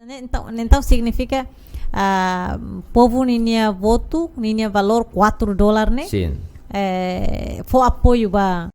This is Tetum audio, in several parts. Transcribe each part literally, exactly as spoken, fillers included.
Ne'e, entaun, ne'e entaun signifika, ah, povu ninia votu, ninia valór quatro dólar ne'e, Sin. eh, fó apoiu ba.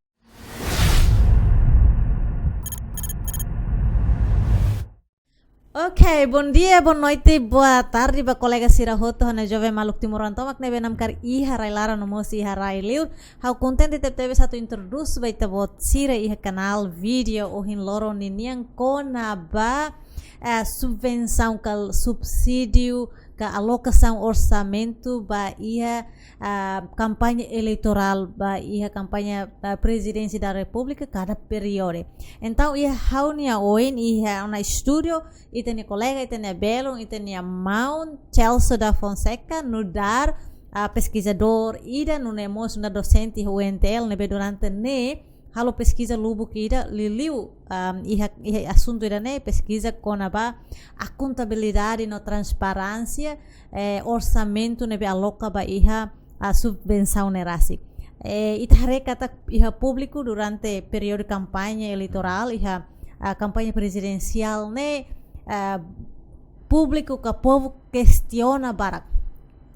Ok, bom dia, boa noite, boa tarde ba kolega sira hotu, ha'u-nia joven maluk timoroan tomak ne'ebé namkari iha rai-laran no mós iha rai-liur. Ha'u kontente tebetebes atu introdús ba ita-boot sira iha kanál vídeo ohin loron ninian kona-ba, eh, subvensaun ka subsídiu ka alokasaun orsamentu ba iha, ah, kampaña eleitorál, ba iha kampaña, ah, Prezidénsia da Repúblika kada períodu. Entaun, iha ha'u-nia oin, iha ona estúdiu, ita-nia kolega, ita-nia belun, ita-nia maun Celso da Fonseca, nu'udar, ah, peskizadór ida, nune'e mós nu'udar dosente iha U N T L, ne'ebé durante ne'e halo peskiza lubuk ida, liuliu, ah, iha, iha asuntu ida-ne'e, peskiza kona-ba akontabilidade no transparénsia, eh, orsamentu ne'ebé aloka ba iha, ah, subvensaun ne'e rasik. Eh, ita haree katak iha públiku durante períodu kampaña eleitorál, iha, ah, kampaña prezidensiál ne'e, ah, públiku ka povu kestiona barak,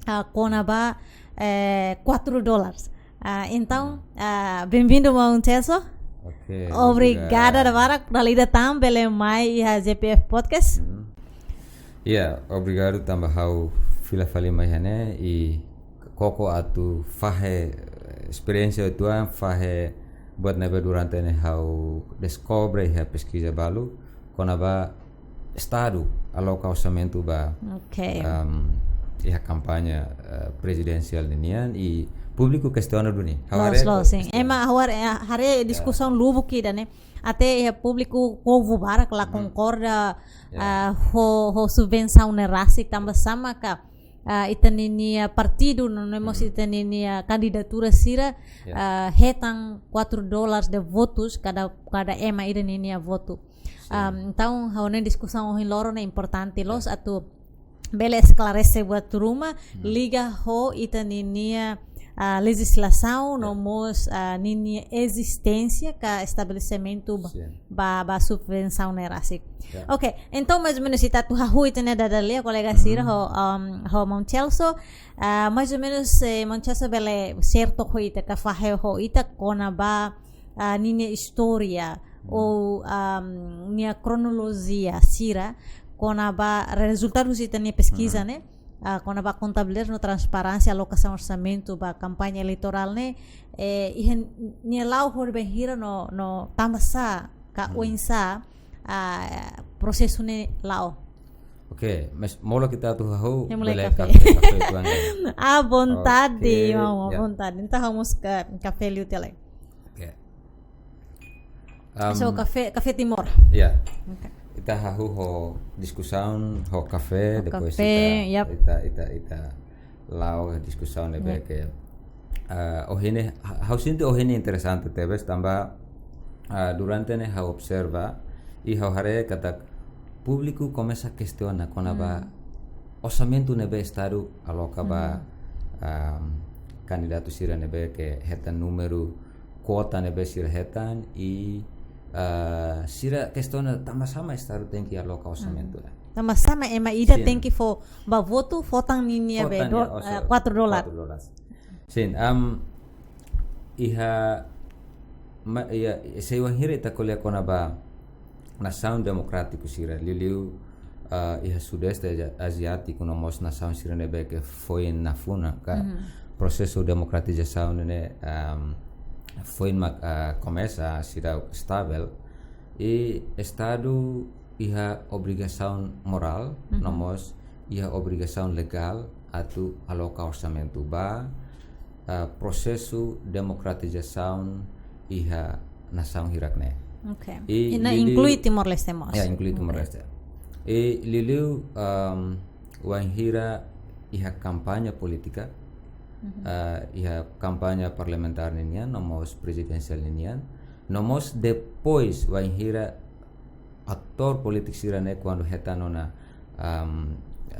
ah, kona-ba, eh, quatro dólares. Ah, entaun, ah, bem-vindo, maun Celso. Ok, Obrigada obrigadu. Barak, dala ida tan bele mai iha G P F Podcast. Hmm. Ya, obrigadu tanba ha'u fila fali mai iha ne'e i koko atu fahe, eh, esperiénsia uitoan, fahe buat ne'ebé durante ne'e ha'u deskobre iha peskiza balu kona-ba Estadu aloka orsamentu ba, Ok. em, iha kampaña, eh, prezidensiál ninian i públiku kestiona duni. Ha'u Loos, haree loos, sin. kestiona. Ema ha'u haree, eh, haree Ya. diskusaun lubuk ida-ne'e. Até iha públiku, povu barak la Mhm. konkorda, Ya. ah, ho, ho subvensaun ne'e rasik tanba sá maka, ah, ita-ninia partidu, nune'e mós Mhm. ita-ninia kandidatura sira, Ya. ah, hetan quatro dólares de votus kada, kada ema ida ninia votu. Sin. Ah, entaun, ha'u hanoin diskusaun ohin loron ne'e importante Ya. loos atu bele esklarese buat ruma, Hmm. liga ho ita-ninia, ah, lejizlasaun, no Ya. mós, ah, ninia ezisténsia ka estabelesimentu ba, Sin. ba, ba subvensaun ne'e rasik. Ya. Ok, entaun mais ou menos ita atu hahú ita-nia dada-lia, kolega Mhm. sira ho, um, ho maun Celso, ah, mais ou menos, eh, maun Celso bele share took ho ita, ka fahe ho ita, kona-ba, ah, ninia istória, Hmm. ou, um, nia kronolojia sira, kona-ba rezultadu husi ita-nia peskiza, Hmm. ne'e? Ah, kona-ba kontabilidade no transparénsia, alokasaun orsamentu ba kampaña eleitorál ne'e, eh, iha nia la'o hodi bainhira no, no tanba sá, ka Hmm. oinsá, ah, prosesu ne'e la'o. Ok, mais molok ita atu hahú, Ita mulai bele kafé. kafé, kafé uitoan. À vontade, Ok, maun, à ya. vontade. Entaun, ha'u mós ka-, kafé liu tiha lai. Ok. So, Am, kafé, kafé Timor. Ya. Ok. Ita hahú ho diskusaun, ho kafé, Ho depois kafé, ita, yap. ita, ita, ita la'o diskusaun ne'ebé Yap. ke, ah, ohin ne'e, ha-, ha'u sente ohin ne'e interesante tebes tanba, ah, durante ne'e ha'u observa, i ha'u haree katak públiku komesa kestiona kona-ba Hmm. orsamentu ne'ebé Estadu aloka ba, Mhm. am, kandidatu sira ne'ebé ke hetan númeru kuota ne'ebé sira hetan i, ah, sira kestiona tanba sá mak Estadu tenke aloka orsamentu Hmm. ne'e. Tanba sá mak ema ida Sin. tenke fó ba votu, fó tan ninia Fó be tan do-, nia oso-, eh, quatro dólar. quatro dólar. Sin, am, iha, ma-, iha, se wainhira ita ko'alia kona-ba nasaun demokrátiku sira, liuliu, ah, iha Sudeste Azi-, Aziátiku no mós nasaun sira ne'ebé ke foin nafunan ka Mhm. prosesu demokratizasaun ne'e, am, foin mak, ah, komesa seidauk estabele. I Estadu iha obrigasaun morál, Mhm. no mós iha obrigasaun legál atu aloka orsamentu ba, ah, prosesu demokratizasaun iha nasaun hirak ne'e. Ok. I I ne'e liuliu inklui Timor-Leste mós. Ya, inklui Ok. Timor-Leste. I liuliu, um, wainhira iha kampaña polítika, Mhm. ah, iha kampaña parlamentár ninian, no mós prezidensiál ninian, no mós depois wainhira atór polítiku sira-ne'e kuandu hetan ona, am,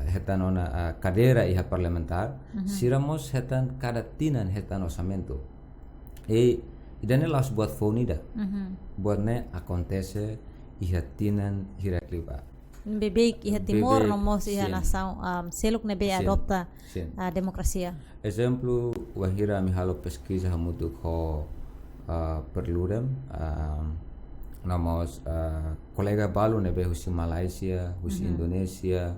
hetan ona, ah, kadeira iha parlamentár, Mhm. sira mós hetan kada tinan hetan orsamentu. I ida-ne'e la'ós buat foun ida. Mhm. Buat ne'e akontese iha tinan hirak liubá. Ne'ebé iha Timor, ne'ebé, no mós iha, sin, nasaun, ah, seluk ne'ebé, sin, adopta, sin, ah, demokrasia. Ezemplu, wainhira ami halo peskiza hamutuk ho, ah, Perludem, ah, no mós, ah, kolega balu ne'ebé husi Malázia, husi, mhm, Indonézia,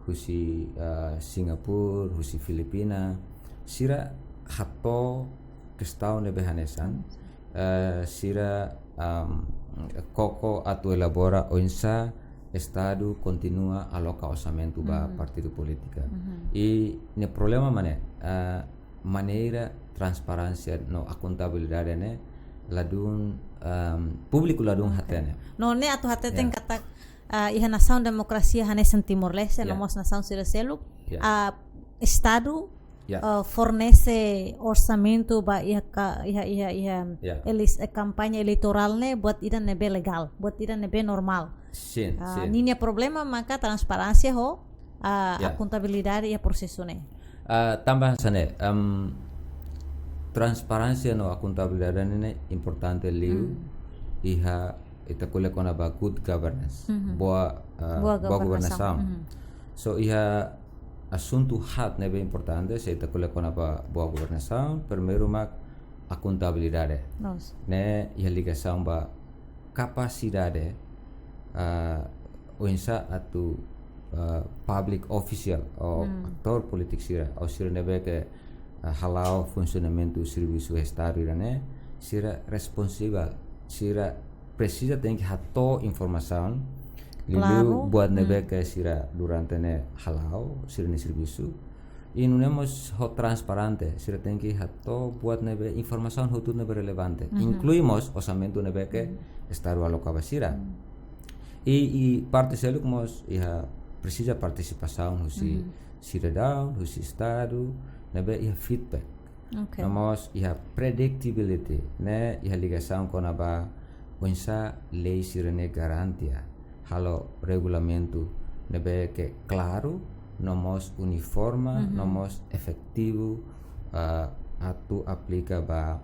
husi, ah, Singapura, husi Filipina, sira hato'o kestaun ne'ebé hanesan, eh, sira, am, koko atu elabora oinsá Estadu kontinua aloka orsamentu ba, mhm, partidu polítika. Mhm. I nia problema mak ne'e, eh, maneira transparénsia no akontabilidade ne'e ladún, am, públiku ladún, oke, hatene. No ne'e atu hateten, ya, katak, ah, iha nasaun demokrasia hanesan Timor-Leste, ya, no mós nasaun sira seluk, ya, ah, Estadu, ya, ah, fornese orsamentu ba iha ka-, iha, iha, iha, ya, elis-, eh, kampaña eleitorál ne'e buat ida ne'ebé legál, buat ida ne'ebé normál. Sin, ah, sin. Ninia problema maka transparénsia ho, ah, ya, akontabilidade iha prosesu ne'e. Ah, tanba hanesan ne'e, em, transparénsia no akontabilidade ne'e importante liu, hmm, iha ita ko'alia kona-ba good governance. Mhm. Boa, ah, boa, boa governasaun, governasaun. Mhm. So, iha asuntu haat ne'ebé importante, se ita ko'alia kona-ba boa governasaun, primeiru mak akontabilidade. Loos. Ne'e iha ligasaun ba kapasidade, ah, oinsá atu, ah, public official ou, hmm, atór polítiku sira, ou sira ne'ebé ke, ah, hala'o funsionamentu servisu Estadu ida-ne'e, sira responsivel, sira presiza tenke hato'o informasaun, liuliu, klaru, buat ne'ebé, hmm, ke sira durante ne'e hala'o, sira-nia servisu. I nune'e mós ho transparente, sira tenke hato'o buat ne'ebé, informasaun hotu ne'ebé relevante. Mhm. Inklui mós orsamentu ne'ebé ke, mhm, Estadu aloka ba sira. Mhm. I, i parte seluk mós iha presiza partisipasaun husi, mhm, sidadaun, husi Estadu, ne'ebé iha feedback. Oke. No mós iha predictability, ne'e iha ligasaun kona-ba oinsá lei sira-ne'e garantia halo regulamentu ne'ebé ke klaru, no mós uniforme, mhm, no mós efetivu, ah, atu aplika ba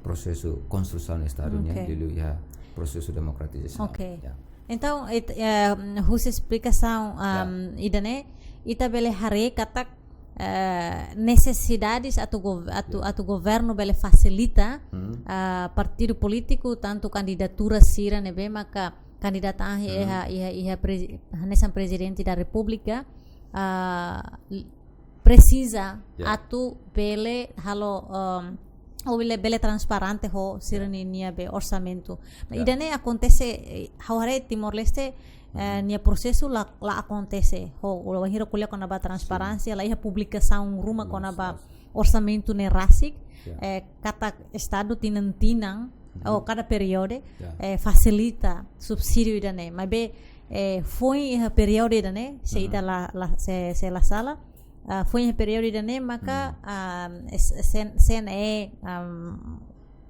prosesu konstrusaun Estadu nian, oke, liuliu iha prosesu demokratizasaun. Oke. Ya. Entaun, it-, eh, husi esplikasaun, ya, am, ida-ne'e, ita bele haree katak, eh, nesesidades atu gov-, atu, ya, atu governu bele fasilita, hmm, ah, partidu polítiku, tantu kandidatura sira ne'ebé maka kandidata, hmm, iha, iha, iha prezi-, hanesan Prezidente da Repúblika, ah, l-, presiza, ya, atu bele halo, um, ou bele, bele transparente ho sira, ya, ninia be orsamentu. Nah, ya, ida-ne'e akontese, eh, ha'u haree Timor-Leste, eh, mhm, nia prosesu la, la akontese. Ho, wainhira ko'alia kona-ba, sin, transparénsia, la iha publikasaun ruma, sin, kona-ba, sin, orsamentu ne'e rasik, ya, eh, katak Estadu tinan-tinan, mhm, ou kada períodu, ya, eh, fasilita subsídiu ida-ne'e. Maibé, eh, foin iha períodu ida-ne'e, se, mhm, ita la, la, se, se la sala, ah, foin iha períodu ida-ne'e maka, hmm, ah, es-, sen-, C N E, ah,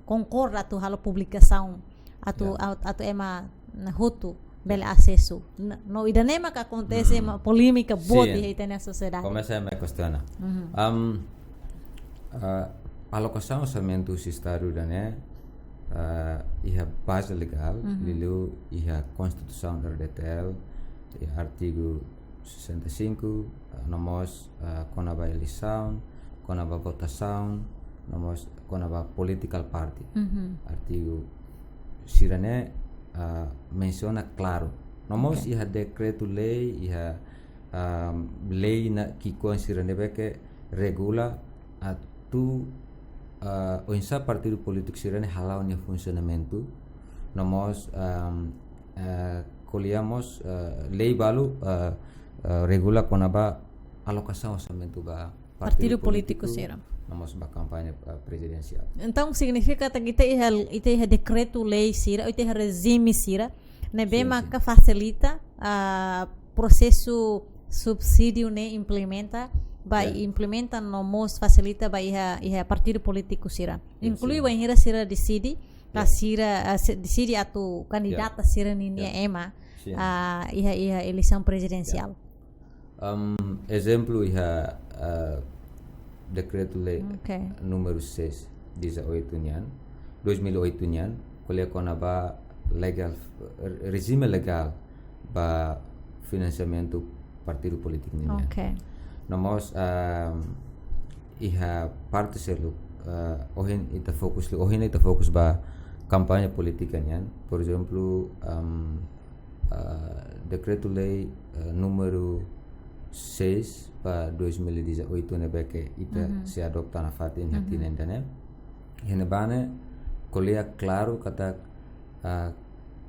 konkorda atu halo publikasaun atu, ya, au-, atu ema hotu bele, ya, asesu. N-, no ida-ne'e maka akontese, hmm, ma-, polémika boot, sin, iha ita-nia sosiedade. Komesa ema kestiona. Mhm. Am, ah, alokasaun orsamentu husi Estadu ida-ne'e, ah, iha baze legál, mhm, liuliu iha Konstituisaun R D T L, iha artigu sessenta e cinco, ah, no mós, ah, kona-ba eleisaun, kona-ba votasaun, no mós kona-ba political party. Mhm. Artigu sira-ne'e, ah, mensiona klaru. No mós, oke, iha dekretu-lei, iha, ah, lei no ki'ikoan sira ne'ebé ke regula atu, ah, oinsá partidu polítiku sira-ne'e hala'o nia funsionamentu. No mós, ah, eh, ko'alia mós, eh, lei balu, eh, eh, regula kona-ba alokasaun orsamentu ba partidu, partidu polítiku, polítiku sira, no mós ba kampaña, eh, prezidensiál. Entaun, signifika katak ita iha, ita iha dekretu-lei sira, ita iha rejime sira ne'ebé, sin, maka, sin, fasilita, ah, prosesu subsídiu ne'e implementa, ba, ya, implementa no mós fasilita ba iha, iha partidu polítiku sira. Ya, inklui, sin, wainhira sira deside, ya, ba sira, ah, se-, deside atu, ya, kandidata sira-ninia, ya, ema, sin, ah, iha, iha eleisaun, ya, prezidensiál. Am, ezemplu iha, ah, dekretu-lei, oke, númeru seis, dezoito nian, dois mil e oito nian, ko'alia kona-ba legál, re-, rejime legál ba finansiamentu partidu polítiku nian. Oke. No mós, ah, iha parte seluk, ah, ohin ita fokus liu, ohin ita fokus ba kampaña polítika nian. Por ezemplu, am, ah, dekretu-lei, ah, númeru seis ba dois mil e dezoito ne'ebé ke ita Mhm. sei adota nafatin iha Mhm. tinan ida-ne'e. Iha ne'ebá ne'e ko'alia klaru katak, ah,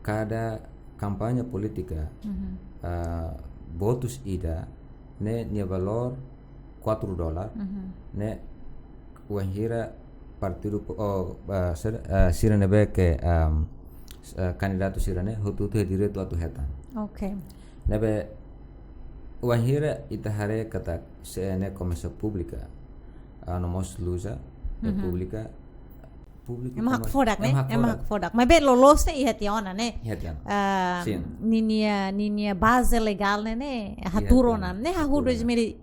kada kampaña polítika, Mhm. ah, votus ida ne'e nia valór quatro dólar, Mhm. ne'e wainhira partidu po-, oh, ah, sira, ah, sira ne'ebé ke, am, s-, ah, kandidatu sira-ne'e hotu-hotu iha direitu atu hetan. Oke. Ne'ebé wainhira ita haree katak C N E komesa públika, ah, no mós Lusa, eh, Mhm. públika, públiku Ema komesa, hakfodak, ne'e? ema Ema hakfodak. Hakfodak. Maibé loloos ne'e iha tiha ona, ne'e? Iha tiha ona. Ah, Sin. ninia, ninia baze legál ne'e, ne'e, Iha hatuur tiha ona, ona. ne'e? Hahú Hatuur ona. dois mil,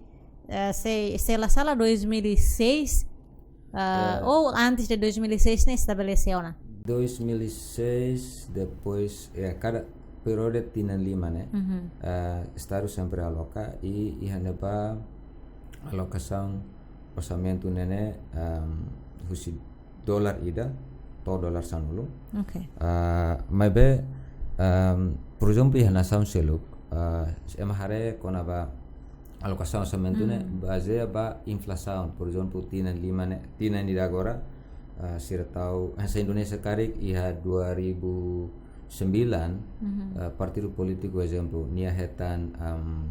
eh, sei, se la sala dois mil e seis, ah, Eh. ou antes de dois mil e seis ne'e estabelese ona? Dois mil e seis, depois, eh, kada períodu tinan lima, ne'e? Mhm. Eh, Estadu sempre aloka i iha ne'ebá alokasaun orsamentu ne'e ne'e, em, husi dólar ida to'o dólar sanulu. Oke. Ah, maibé, em, por ezemplu, iha nasaun seluk, ah, ema haree kona-ba alokasaun orsamentu ne'e Hmm. bazeia ba inflasaun. Por ezemplu, tinan lima ne'e, tinan ida agora, ah, sira tau, hanesan Indonézia karik iha dua ribu sembilan, Mhm. ah, partidu polítiku, ezemplu, nia hetan, am,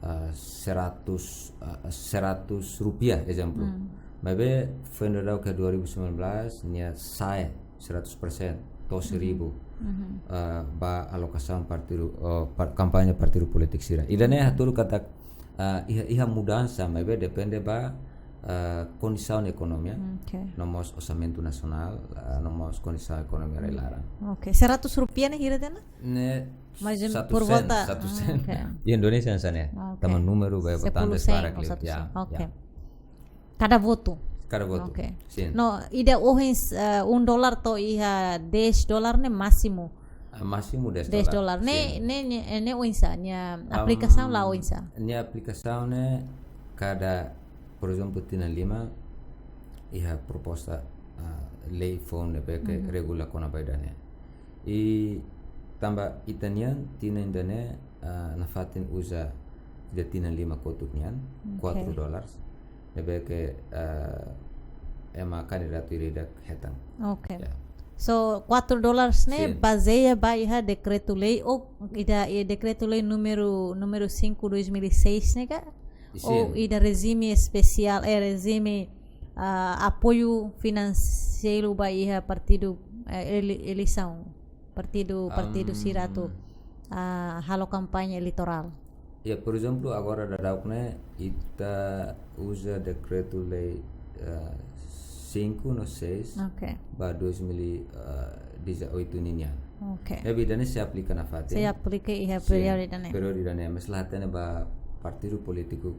ah, seratus, ah, seratus rupiah, ezemplu. Hmm. Maibé foin daudauk iha dua ribu sembilan belas, nia sa'e seratus persen, to'o Mhm. seribu, Mhm. ah, ba alokasaun partidu, oh, par-, kampaña partidu polítiku sira. Ida-ne'e hatudu katak, ah, iha, iha mudansa, maibé depende ba, ah, kondisaun ekonomia, Oke. no mós orsamentu nasionál, ah, no mós kondisaun ekonomia rai-laran. Oke, seratus rupiah ne'e hira tiha ona? Ne'e Mais ou- satu por sen, volta, satu ah, sen. Oke. Di Indonézia hanesan ne'e. Oke. Tanba númeru ba Sepuluh votantes sen barak ou liu. satu Ya, sen. Oke. Ya. Kada votu? Kada votu. Oke. Sin. No, ida ohin, eh, um dólar to'o iha dez dólar ne'e másimu? Ah, másimu dez Dez dólar. dólar. Ne'e, Sin. ne'e, ne'e, ne'e oinsá, nia aplikasaun la Am, oinsá? Nia aplikasaun ne'e kada, por ezemplu, tinan lima, iha proposta, ah, lei foun ne'ebé ke Mhm. regula kona-ba ida-ne'e. I tanba ita-nian tinan ida-ne'e, ah, nafatin uza ida tinan lima kotuk nian, Oke. quatro dólares. Ne'ebé ke, ah, ema kandidatu ida-idak hetan. Oke. Ya. So, quatro dólares ne'e Sin. bazeia ba iha dekretu-lei, ou ida, iha dekretu-lei númeru, númeru cinco dois mil e seis ne'e ka? Sin. Ou ida rejime espesiál, eh, rejime, ah, apoiu finanseiru ba iha partidu, eh, ele-, eleisaun, partidu, partidu Am, sira atu, ah, halo kampaña eleitorál? Ya, por ezemplu, agora daudauk ne'e ita uza dekretu-lei, eh, cinco no seis Oke. ba dois mil e dezoito ninian. Oke. Ne'ebé ida-ne'e sei aplika nafatin. Sei aplika iha Sin, períodu ida-ne'e. Períodu ida-ne'e, mas la hatene ba partidu polítiku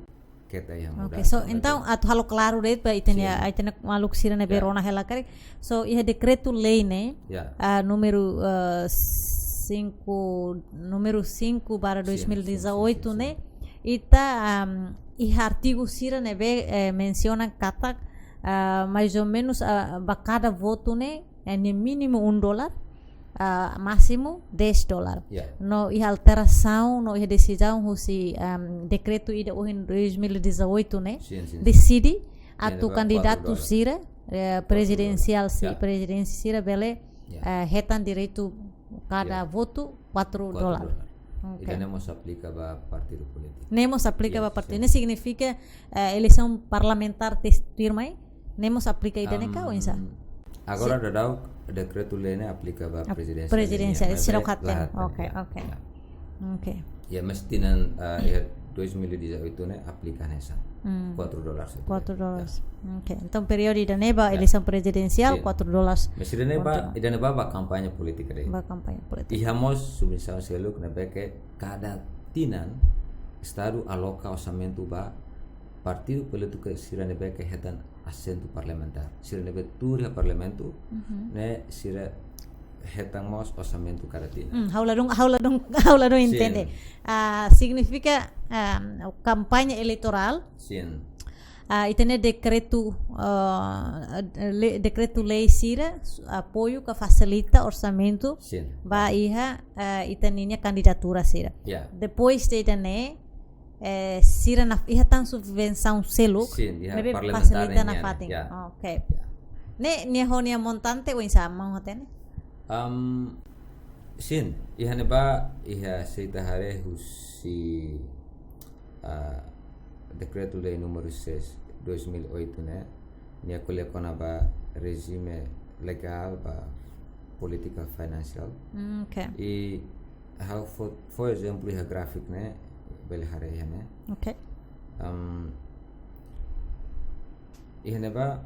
keta iha Oke, mudansa, so, mas entaun, ya. Atu halo klaru de'it ba ita-nia, Sin. ita-nia maluk sira ne'ebé Ya. rona hela karik. So, iha dekretu-lei ne'e, Ya. ah, númeru, ah, cinco, númeru cinco barra Sin, sin, sin, dois mil e dezoito sin, sin. ne'e, ita, am, iha artigu sira ne'ebé, eh, mensiona katak, ah, mais ou menus, ah, ba kada votu ne'e, eh, ne'e mínimu um dólar, ah, másimu dez dólar. Ya. No iha alterasaun, no iha desizaun husi, am, dekretu ida ohin dois mil e dezoito ne'e, Sin, sin, sin. Deside Ya, atu ba kandidatu quatro dólar. sira, eh, Quatro prezidensiál dólar. si-, Ya. prezidensi sira bele, Ya. eh, hetan direitu kada Ya. votu quatro Quatro dólar. dólar. Oke. Ida-ne'e mós aplika ba partidu polítiku. Ne'e mós aplika Ya, ba partidu. sin. Ne'e signifika, eh, eleisaun parlamentár te-, tuirmai, ne'e mós aplika ida-ne'e ka, Am, oinsá? Agora Sin. Daudauk dekretu-lei ne'e aplika ba Ah, prezidensiál prezidensiál, nian, sira maibé hatene. la hatene, Oke, ya, oke. ya. Oke. Ya, mas tinan, ah, iha dois mil e dezoito ne'e aplika hanesan. Hmm. Quatro dólares. Quatro Ya. dólares. Oke. Entaun, períodu ida-ne'e ba Ya. eleisaun prezidensiál, Sin. quatro dólares. Mas ida-ne'e ba, Kontinua. Ida-ne'e ba, ba kampaña polítika de'it. Ba kampaña polítika. Iha mós subvensaun seluk ne'ebé ke kada tinan Estadu aloka orsamentu ba partidu polítiku sira ne'ebé ke hetan asentu parlamentár. Sira ne'ebé tuur iha parlamentu, Mhm. ne'e sira hetan mós orsamentu kada tinan. Hmm, ha'u ladún, ha'u ladún, ha'u ladún Sin. Entende. Ah, signifika, ah, kampaña eleitorál. Sin. Ah, ita-nia dekretu, ah, le-, dekretu lei sira, apoiu ka fasilita orsamentu Sin. Ba iha, ah, ita-nia kandidatura sira. Ya. Depois de ida-ne'e, eh, sira naf-, iha tan subvensaun seluk, Sin, iha ne'ebé parlamentár fasilita nian, nafatin. Ya. Oke. Ya. Ne'e, nia ho nia montante oinsá, maun hatene? Am, sin, iha ne'ebá, iha se ita haree husi, ah, Dekretu Lei númeru seis, dois mil e oito ne'e, nia ko'alia kona-ba rejime legál ba polítika finansiál. Hmm, oke. I ha'u fó, fó ezemplu iha gráfiku ne'e, bele haree iha ne'e. Oke. Am, iha ne'ebá,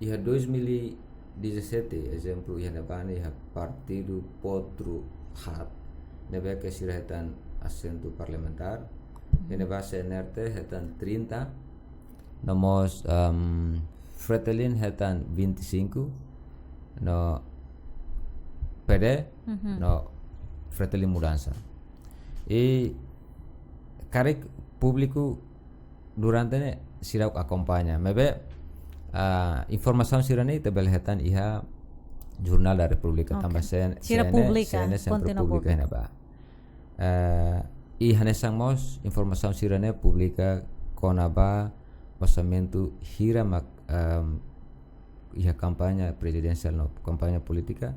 iha dois mil e dezassete, ezemplu, iha ne'ebá ne'e iha partidu potru haat, ne'ebé ke sira hetan asentu parlamentár, iha ne'ebá C N R T hetan trinta, no mós, am, Fretilin hetan vinte e cinco, no P D, Mhm. no Fretilin Mudansa. I karik públiku durante ne'e sira akompaña. Maibé, ah, informasaun sira-ne'e ita bele hetan iha Jornál da Repúblika, Oke. Tanba C N, Sira C N, publika, C N sempre kontinua publika publika. Iha ne'ebá. Eh, i hanesan mós informasaun sira-ne'e publika kona-ba orsamentu hira mak, em, iha kampaña prezidensiál no kampaña polítika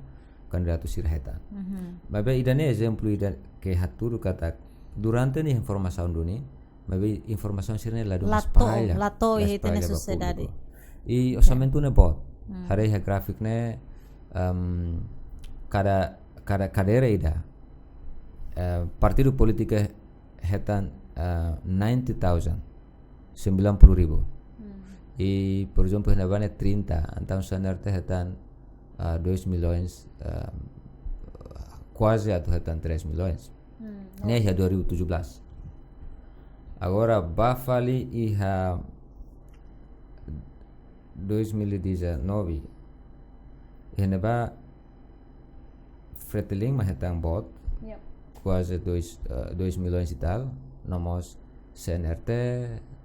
kandidatu sira hetan. Mhm. Maibé ida-ne'e ezemplu ida ke hatudu katak durante ne'e informasaun duni, maibé informasaun sira-ne'e ladún La to'o, espalla, la to'o la iha ita-nia espalla ba sosiedade. Públiku. I orsamentu ne'e boot. Hmm. Haree iha gráfiku ne'e, em, kada, kada kadeira ida, eh, partidu polítiku hetan, eh, ninety thousand, sembilan puluh ribu. Hmm. I, por ezemplu, iha ne'ebá ne'e trinta, entaun C N R T hetan, eh, dois milhões, eh, kuaze atu hetan três milhões. Hmm, Ne'e iha dua ribu tujuh belas. Agora, ba fali iha dois mil e dezanove, iha ne'ebá Fretilin mak hetan boot, Yep. kuaze dois, eh, dois milhões e tal, no mós C N R T,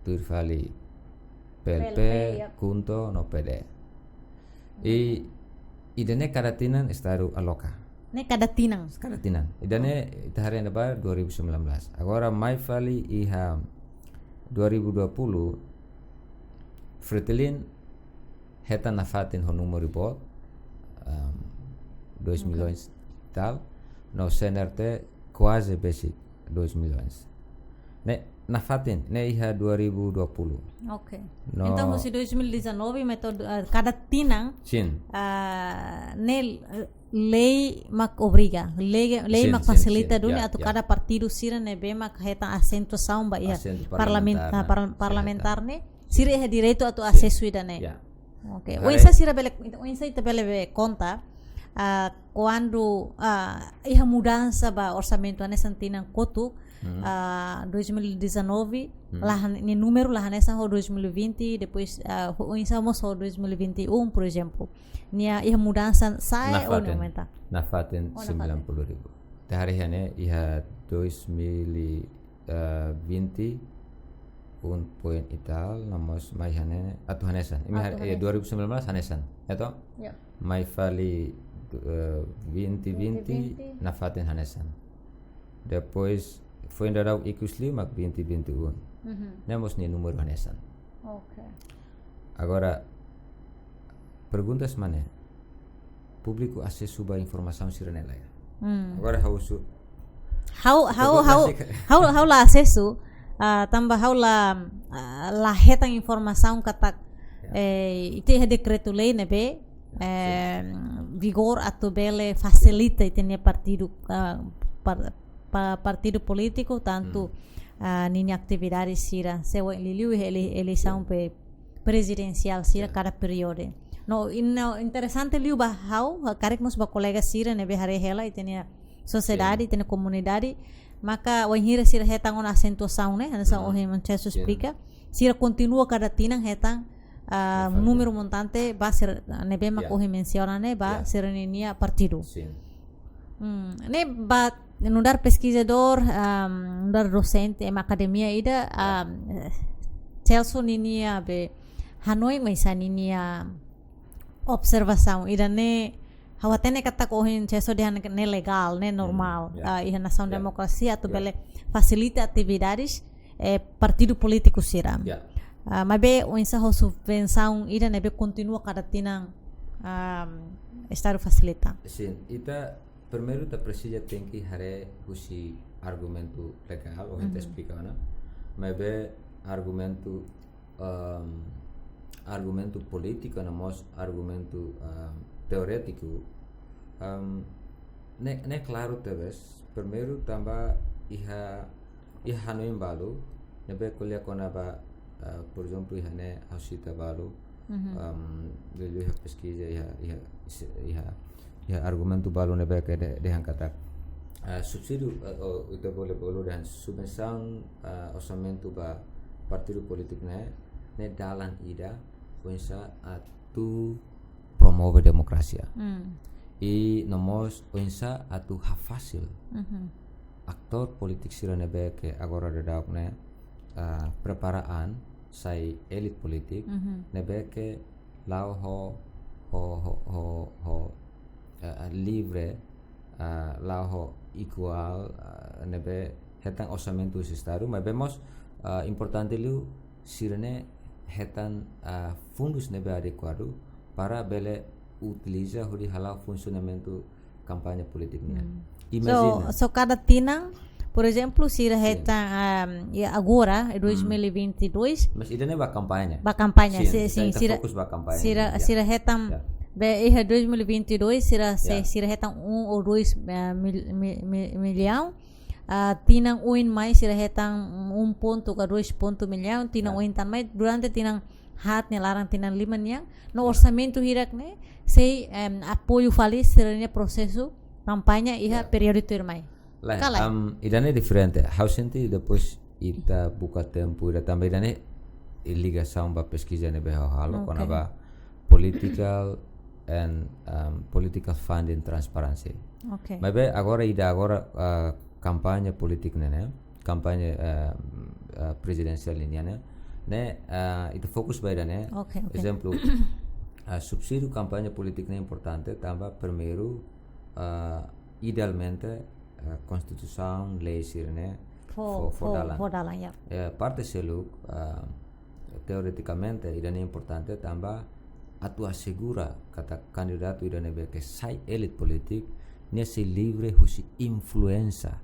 tuir fali P L P, P L P, yep. KHUNTO, no P D. I, ida-ne'e kada tinan Estadu aloka. Ne'e kada tinan? Kada tinan. Ida-ne'e ita haree iha ne'ebá dua ribu sembilan belas. Agora mai fali iha dua ribu dua puluh, Fretilin hetan nafatin ho númeru boot, em, dois Oke. milhões e tal. No C N R T kuaze besik dois milhões. Ne'e nafatin, ne'e iha dua ribu dua puluh. Oke. No. Entaun, husi dois mil e dezanove, metode, ah, kada tinan, Sin. ah, ne'e, eh, lei mak obriga, lei, lei Sin, mak sin, fasilita sin. duni Ya, atu ya. kada partidu sira ne'ebé mak hetan asentuasaun ba iha Asentu parlamenta-, parlamentár, ah, par-, sin, parlamentár hetan. ne'e, sira iha direitu atu Sin. asesu ida-ne'e. Ya. Oke. Haree. Oinsá sira bele, oinsá ita bele be konta, ah, kuandu, ah, iha mudansa ba orsamentu hanesan tinan kotuk, Hmm. ah, dois mil e dezanove, Hmm. la han-, nia númeru la hanesan ho dois mil e vinte, depois, ah, ho, oinsá mós ho dois mil e vinte e um, por ezemplu. Nia iha mudansa sa'e ou Nafatin. aumenta? Nafatin Oh, nafatin. sembilan puluh ribu. Ita haree iha ne'e iha dois mil e eh, vinte, um point e tal, no mós mai iha ne'e, atu hanesan. Imi Atu har-, eh, hanesan. dua ribu sembilan belas hanesan, ya toh? Ya. Mai fali, eh, vinte vinte, Vinte vinte. nafatin hanesan. Depois, foin daudaun ikus liu mak vinte vinte e um. Mhm. Ne'e mós nia númeru hanesan. Oke. Agora, perguntas mana? Públiku asesu ba informasaun sira-ne'e lae. Hmm. Agora ha'u su- Ha'u, ha'u, Perguntas ha'u, sih, Kak. ha'u, ha'u la asesu, ah, tanba ha'u la, ah, la hetan informasaun katak, Ya. eh, ita iha dekretu lei ne'ebé, Ya, eh, sin. vigor atu bele fasilita ita-nia partidu, ah, par-, pa-, partidu polítiku, tantu, Hmm. ah, ninia atividade sira, se o liuliu iha ele-, eleisaun Sin. pe-, prezidensiál sira Sin. kada períodu. No, i no interesante liu ba ha'u, karik mós ba kolega sira ne'ebé haree hela ita-nia sosiedade, Sin. ita-nia komunidade, maka wainhira sira hetan ona asentuasaun ne'e, hanesan Uhum. ohin maun Celso Sin. esplika, sira kontinua kada tinan hetan, ah, númeru montante ba sira ne'ebé mak ohin mensiona ne'e ba sira-ninia partidu. Sin. Hmm, ne'e ba nu'udar peskizadór, am, nu'udar dosente ema akademia ida, am, eh, Celso ninia be hanoin mai sa ninia observasaun ida-ne'e ha'u hatene katak ohin Celso dehan ne'e legál, ne'e normál. Ah, iha nasaun demokrasia atu bele fasilita atividades, eh, partidu polítiku sira. Ah, maibé oinsá ho subvensaun ida ne'ebé kontinua kada tinan, am, Estadu fasilita. Sin, ita primeiru ita presiza tenke haree husi argumentu legál, ohin ita esplika ona. Maibé argumentu, am, argumentu polítiku no mós argumentu, am, teóriku, am, ne'e, ne'e klaru tebes. Primeiru tanba iha, iha hanoin balu ne'ebé ko'alia kona-ba, ah, por ezemplu, iha ne'e ha'u sita balu, am, liuliu iha peskiza, iha, iha, iha, iha argumentu balu ne'ebé ke de, dehan katak, ah, subsídiu, ah, oh, ita bele bolu dehan subvensaun, ah, orsamentu ba partidu polítiku ne'e, ne'e dalan ida oinsá atu promove demokrasia. I no mós oinsá atu hafasil aktór polítiku sira ne'ebé ke agora daudaun ne'e, ah, prepara an sai elit polítiku ne'ebé ke la'o ho, ho, ho, ho, ho, eh, livre, ah, la'o ho iguál, ah, ne'ebé hetan orsamentu husi Estadu, maibé mós, ah, importante liu sira-ne'e hetan, ah, fundus ne'ebé adekuadu para bele utiliza hodi hala'o funsionamentu kampaña polítiku nian. Imajina. So, so kada tinan, por ezemplu, sira hetan, ah, iha agora, dois mil e vinte e dois. Mas ida-ne'e ba kampaña. Ba kampaña, sin, sin, ita, ita sira, fokus ba kampaña sira, sira hetan, be iha dois mil e vinte e dois, sira, se, sira hetan um ou dois, ah, mil, mil, mil, milhão. Ah, tinan oin mai sira hetan um ponto ka dois ponto milhão, tinan oin tan mai, durante tinan haat nia laran, tinan lima nian, no orsamentu hirak ne'e sei, em, apoiu fali sira-nia prosesu kampaña iha períodu tuirmai. Lae, ka lae? Am, ida-ne'e diferente. Ha'u sente depois ita buka tempu ida tanba ida-ne'e ligasaun ba peskiza ne'ebé ha'u halo kona-ba political and, um, political funding transparency. Maibé agora ida agora, ah, kampaña polítiku ne'e, kampaña, ah, ah, prezidensiál nian ne'e, ne'e, ah, ita fokus ba ida-ne'e. Ezemplu, ah, subsídiu kampaña polítiku ne'e importante tanba primeiru, ah, idealmente, ah, konstituisaun, lei sira-ne'e fó, fó, fó dalan. Fó dalan, ya. Eh, parte seluk, ah, teoretikamente, ida-ne'e importante tanba atu asegura katak kandidatu ida ne'ebé ke sai elit polítiku, nia sei livre husi influénsia,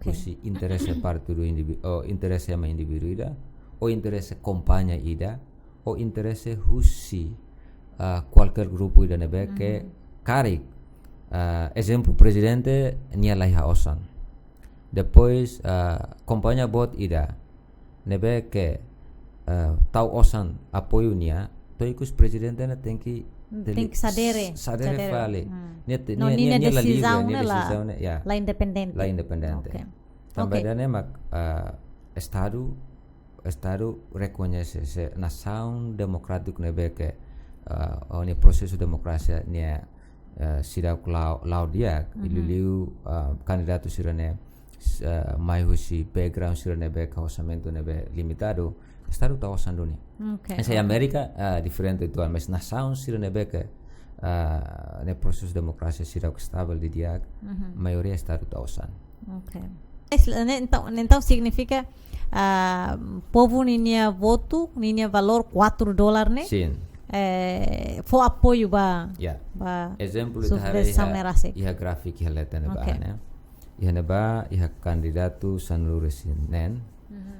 husi interese partidu indiví-, ou interese ema indivíduu ida, ou interese kompañia ida, ou interese husi, ah, kualkér grupu ida ne'ebé ke karik, ah, ezemplu, prezidente nia la iha osan. Depois, ah, kompañia boot ida ne'ebé ke, ah, tau osan apoiu nia, to'o ikus prezidente ne'e tenke, tenke sadere, sadere fali. Nia te-, no, nia, nia, nia la livre, desizaun ne'e la, desizaun ne'e, ya, la independente. La independente. Tanba ida-ne'e mak, ah, Estadu, Estadu rekoñese se nasaun demokrátiku ne'ebé ke, ah, o nia prosesu demokrasia nia, ah, seidauk la'o, la'o di'ak, liuliu, ah, kandidatu sira-ne'e, s-, ah, mai husi background sira ne'ebé ke orsamentu ne'ebé limitadu, Estadu tau osan duni. Esa iha Amérika, ah, diferente uitoan, mas nasaun sira ne'ebé ke, ah, nia prosesu demokrasia seidauk estável didi'ak, maioria Estadu tau osan. Es-, ne-, entaun, entaun signifika, ah, povu ninia votu, ninia valór quatro dólar ne'e, eh, fó apoiu ba, ba subvensaun ne'e rasik. Iha gráfiku iha leten ne'ebá ne'e. Iha ne'ebá, iha kandidatu sanulu-resin-neen,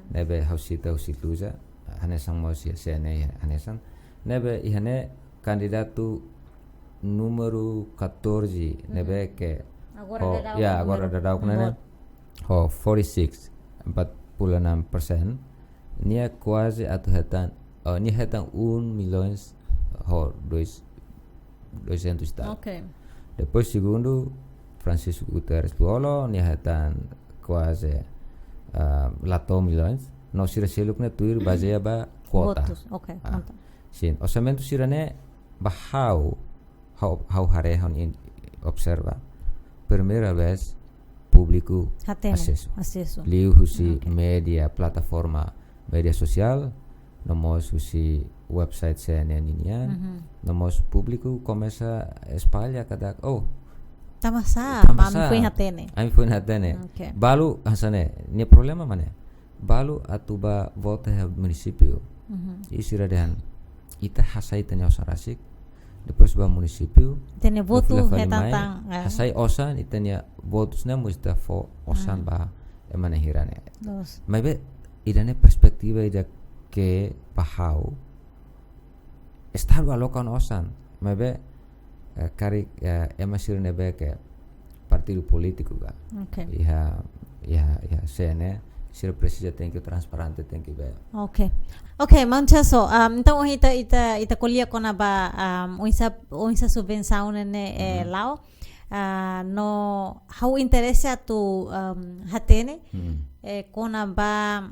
ne'ebé ha'u sita husi Luza, hanesan mós iha C N E, hanesan. Ne'ebé iha ne'e kandidatu númeru catorze, ne'ebé ke, agora daudaun, ya, agora daudaun ne'e, ho forty-six, empat puluh enam persen, nia kuaze atu hetan, oh, nia hetan um milhões ho dois, duzentos e tal. Depois segundu, Francisco Guterres Lú-Olo, nia hetan kuaze, ah, la to'o milhões. No sira seluk ne'e tuir bazeia ba kuota. Votus, ok, ah, pronto. Sin, orsamentu sira-ne'e ba ha'u, ha'u, ha'u haree, ha'u-nia observa. Primeira vez públiku Hatene, asesu. Asesu. Liuhusi Ok. média, plataforma média sosiál, no mós husi website C N N nian, Mhm. no mós públiku komesa espalla katak, oh, Tanbasá, tanbasá, ami foin hatene. Ami foin hatene. Ok. Balu, hanesan ne'e, nia problema mak ne'e. Balu atu bá vota iha munisípiu. Mhm. I sira dehan, ita hasai ita-nia osan rasik, depois bá munisípiu, Ita-nia no votu fila fali hetan mai, tan, eh. hasai osan, ita-nia votus ne'e mós ita fó osan Mhm. ba ema hira-ne'e. Loos. Maibé, ida-ne'e perspetiva ida ke ba ha'u, Estadu aloka ona osan, maibé, eh, karik, eh, ema sira ne'ebé ke partidu polítiku ka. Ok. Iha, iha, iha C N E, sira presiza tenke transparente, tenke be. Ok. Ok, maun Celso, um, entaun ohin ita, ita, ita ko'alia kona-ba, um, oinsá, oinsá subvensaun ne'e, eh, Mhm. la'o. Ah, no ha'u interese atu, um, hatene, Mhm. eh, kona-ba,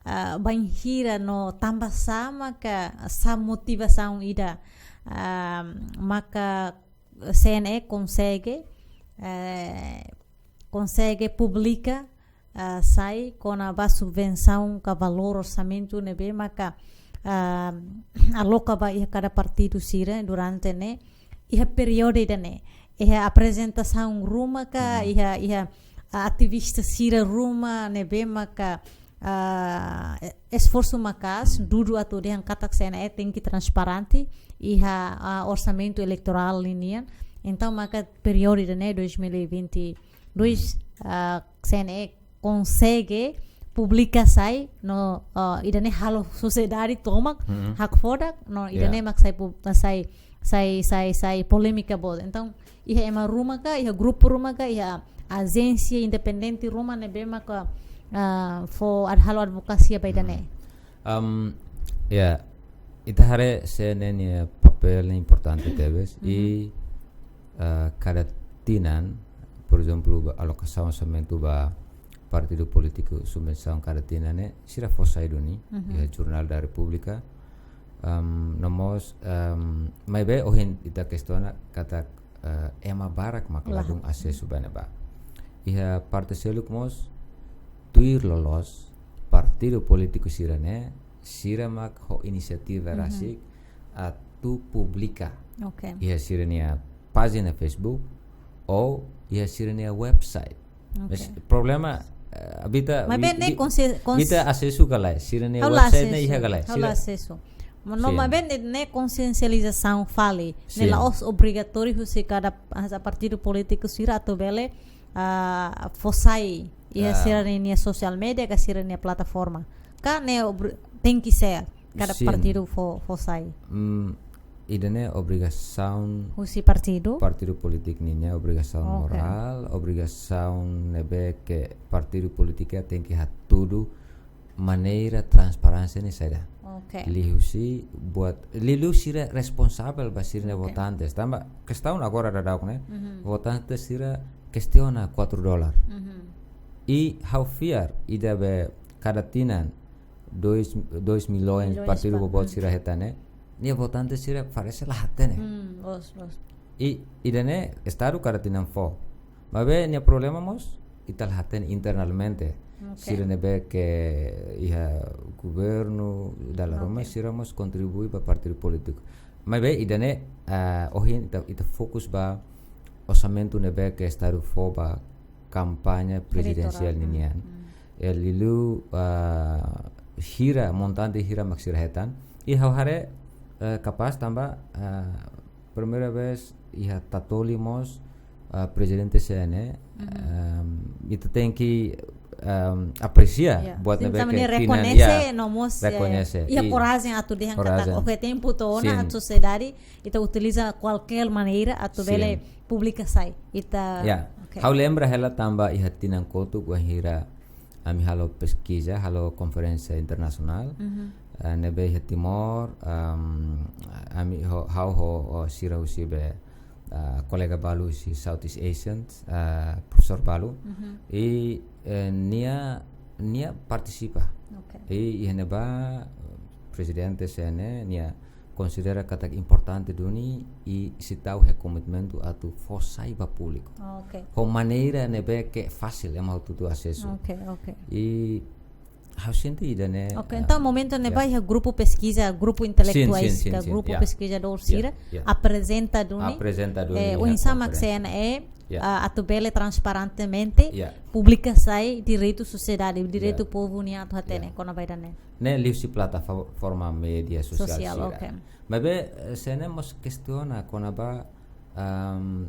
ah, bainhira no tanbasá maka sá motivasaun ida, ah, maka C N E konsege, eh, konsege publika, ah, sai kona-ba subvensaun ka valór orsamentu ne'ebé maka, ah, aloka ba iha kada partidu sira durante ne'e, iha períodu ida-ne'e, iha aprezentasaun ruma ka, Mhm. iha, iha, ah, ativista sira ruma ne'ebé maka, ah, e-, esforsu maka'as, Mhm. dudu atu dehan katak C N E tenke transparente iha, ah, orsamentu eleitorál ninian. Entaun maka períodu ida-ne'e dois mil e vinte e dois, Mhm. ah, C N E konsege publika sai no, ah, ida-ne'e halo sosiedade tomak Mhm. hakfodak, no ida-ne'e Yeah. mak sai pu-, sai, sai, sai, sai polémika boot. Entaun, iha ema ruma ka, iha grupu ruma ka, iha ajénsia independente ruma ne'ebé maka, ah, fó ad-, halo advokasia ba ida-ne'e. Mhm. Um, ya, ita haree C N E nia papél ne'e importante tebes. Mhm. I, ah, kada tinan, por ezemplu, ba alokasaun orsamentu ba partidu polítiku, subvensaun kada tinan ne'e, sira fó sai duni, Mhm. iha Jornál da Repúblika. Um, no mós, um, maibé ohin ita kestiona katak, eh, ema barak mak Lahat. ladún asesu ba ne'ebá. Iha parte seluk mós, tuir loloos, partidu polítiku sira-ne'e, sira mak ho inisiativa Mhm. rasik, atu publika. Ok. Iha sira-nia pájina Facebook, ou iha sira-nia website. Ok. Mas problema, eh, ita, Maibé wi-, ne'e wi-, konsi-, kons- ita asesu ka lae, sira-nia Ha'u la website ne'e asesu. iha ka lae, Ha'u la sira. asesu. Mo-, no, Sin. maibé ne'e, ne'e konsiensializasaun fali. Ne'e Sin. la'ós obrigatóriu husi kada, ah, partidu polítiku sira atu bele, ah, fó sai iha Ah. sira-nia sosiál média ka sira-nia plataforma. Ka ne'e obri-, tenke ser kada Sin. partidu fó, fó sai. Mm, ida-ne'e obrigasaun Husi partidu? partidu polítiku nian, obrigasaun Ok. morál, obrigasaun ne'ebé ke partidu polítiku tenke hatudu maneira transparénsia ne'e saida. Ok. Liuhusi buat, liuliu sira responsavel ba sira-nia Ok. votantes. Tanba kestaun agora daudaun ne'e, Mhm. votantes sira kestiona quatro dólar. Mhm. I ha'u fiar ida be kada tinan dois, dois milhões Milhões partidu pa-, boboot mm. sira hetan ne'e, nia votantes sira parese la hatene. Mm, loos, loos. I, ida-ne'e Estadu kada tinan fó. Maibé nia problema mós, ita la hatene internamente. Ok. Sira ne'ebé ke iha governu, dala ruma Ok. sira mós kontribui ba partidu polítiku. Maibé ida-ne'e, ah, ohin ita, ita fokus ba orsamentu ne'ebé ke Estadu fó ba kampaña presidensiál Eleitorál. Mm, ninian. mm. Eh, liuliu, ah, hira, montante hira mak sira hetan. I ha'u haree, eh, kapás tanba, ah, primeira vez iha Tatoli mós, ah, prezidente C N E, Mhm. ehm, ita tenke, ehm, apresia Ya. buat Sin, ne'ebé tanba ke nia tinan, rekoñese, ya, no mós, eh, rekoñese. iha I korajen atu dehan katak, korajen. oke, tempu to'o ona, Sin. atu sosiedade, ita utiliza kualkér maneira atu Sin. bele publika sai. Ita, Ya. ok. Ha'u lembra hela tanba iha tinan kotuk wainhira ami halo peskiza, halo konferénsia internasionál. Mhm. Eh, ne'ebé iha Timor, ehm, ami ho, ha'u ho, ho sira husi be, eh, kolega balu husi Southeast Asian, eh, profesór balu. Mhm. I, eh, nia, nia partisipa. Ok. I, iha ne'ebá, prezidente C N E, nia konsidera katak importante duni i sei tau iha komitmentu atu fó sai ba públiku. Ok. Ho maneira ne'ebé ke fasil, ema hotu-hotu asesu. Ok, ok. I ha'u sente ida-ne'e. Ok, ah, entaun momentu ne'ebá ya. Iha grupu peskiza, grupu intelektuál, Sin, sin, sin, ka sin, grupu ya. Peskizadór Ya, sira, ya. Aprezenta duni. Aprezenta duni Eh, iha oinsá mak konferénsia. C N E, Ya. ah, atu bele transparentemente, Ya. Publika sai direitu sosiedade, direitu Ya. Povu nian atu hatene, Ya. Kona-ba ida-ne'e. Ne'e liuhusi plataforma média sosiál Sosiál, sira. Ok. Maibé, eh, C N E mós kestiona kona-ba, ahm,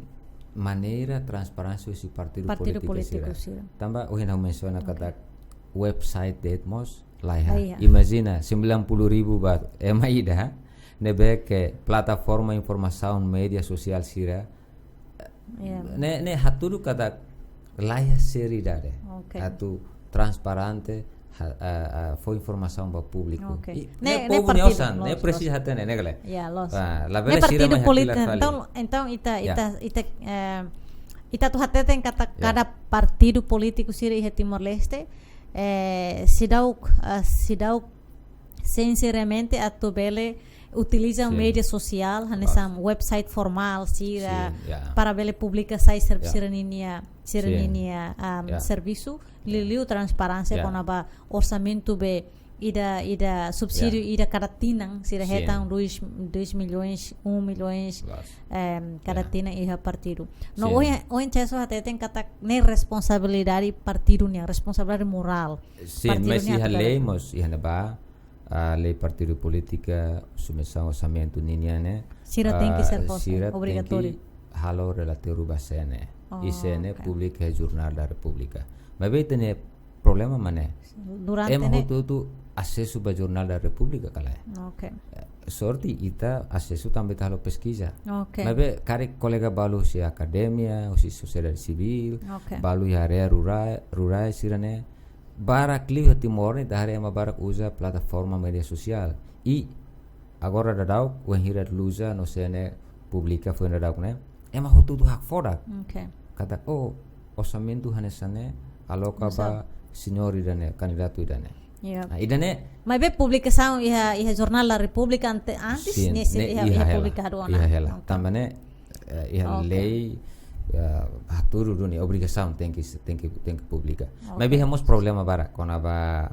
maneira transparénsia husi partidu Partidu polítiku polítiku sira. Sira. Tanba ohin ha'u mensiona Ok. katak website de'it mós laiha. Laiha. Imajina, sembilan puluh ribu ba ema ida, ne'ebé ke plataforma informasaun média sosiál sira. Ya. Ne'e, ne'e hatudu katak laiha seriedade. Ok. Atu transparente, ha, ah, ah, fó informasaun ba públiku. Ok. I, Ne'e, ne'e ne'e povu partidu, osan, ne'e los, presiza los. Hatene, ne'e ka lae? Ya, los. Ah, Ne'e labele sira partidu mai polítiku, hakilar fali. Entaun, entaun ita, Ya. ita, ita, eh, ita atu hateten katak Ya. kada partidu polítiku sira iha Timor-Leste, eh, seidauk, ah, seidauk sinseramente atu bele utiliza Sin. Média sosiál, Los. hanesan website formál sira, Sin, ya. Para bele publika sai ser-, Ya. sira-ninia, sira-ninia, um, Ya. servisu, liuliu transparénsia Ya. Kona-ba orsamentu be ida, ida subsídiu Ya. Ida kada tinan sira Sin. Hetan dois, dois milhões, um milhões, Los. em, kada Ya. Tinan iha partidu. No, Sin. Ohin, ohin Celso hateten katak ne'e responsabilidade partidu nian, responsabilidade morál. Sin, Partidu mais nian iha atu lei bele. Mós iha ne'ebá, ah, lei partidu polítika, submissão orsamentu ninian ne'e. Sira tenke Ah, ser fó sai, sira obrigatóriu. Tenke halo relatóriu ba C N E. Oh, I C N E ok. Publika iha Jornál da Repúblika. Maibé ita-nia problema mak ne'e. Durante Ema ne'e. Hotu-hotu asesu ba Jornál da Repúblika ka lae. Ok. Eh, sorte ita asesu tanba ita halo peskiza. Ok. Maibé karik kolega balu husi akademia, husi sosiedade sivíl, Ok. Balu iha área rurál, rurál sira-ne'e. Barak liu iha Timor ne'e, ita haree ema barak uza plataforma média sosiál. I agora daudaun, wainhira Luza no C N E publika foin daudaun ne'e, ema hotu-hotu hakfodak. Ok. Katak, oh, orsamentu hanesan ne'e aloka Masa. Ba señór ida-ne'e, kandidatu ida-ne'e. Ya. Nah, ida-ne'e. Maibé publikasaun iha, iha Jornál da Repúblika ante, antes Sin, ne'e sei ne'e iha, iha iha hela. publikadu ona. Iha hela. Ok. Tanba ne'e, eh, iha Ok. Lei, eh, hatudu duni, obrigasaun tenke, tenke, tenke publika. Ok. Maibé iha mós problema barak kona-ba,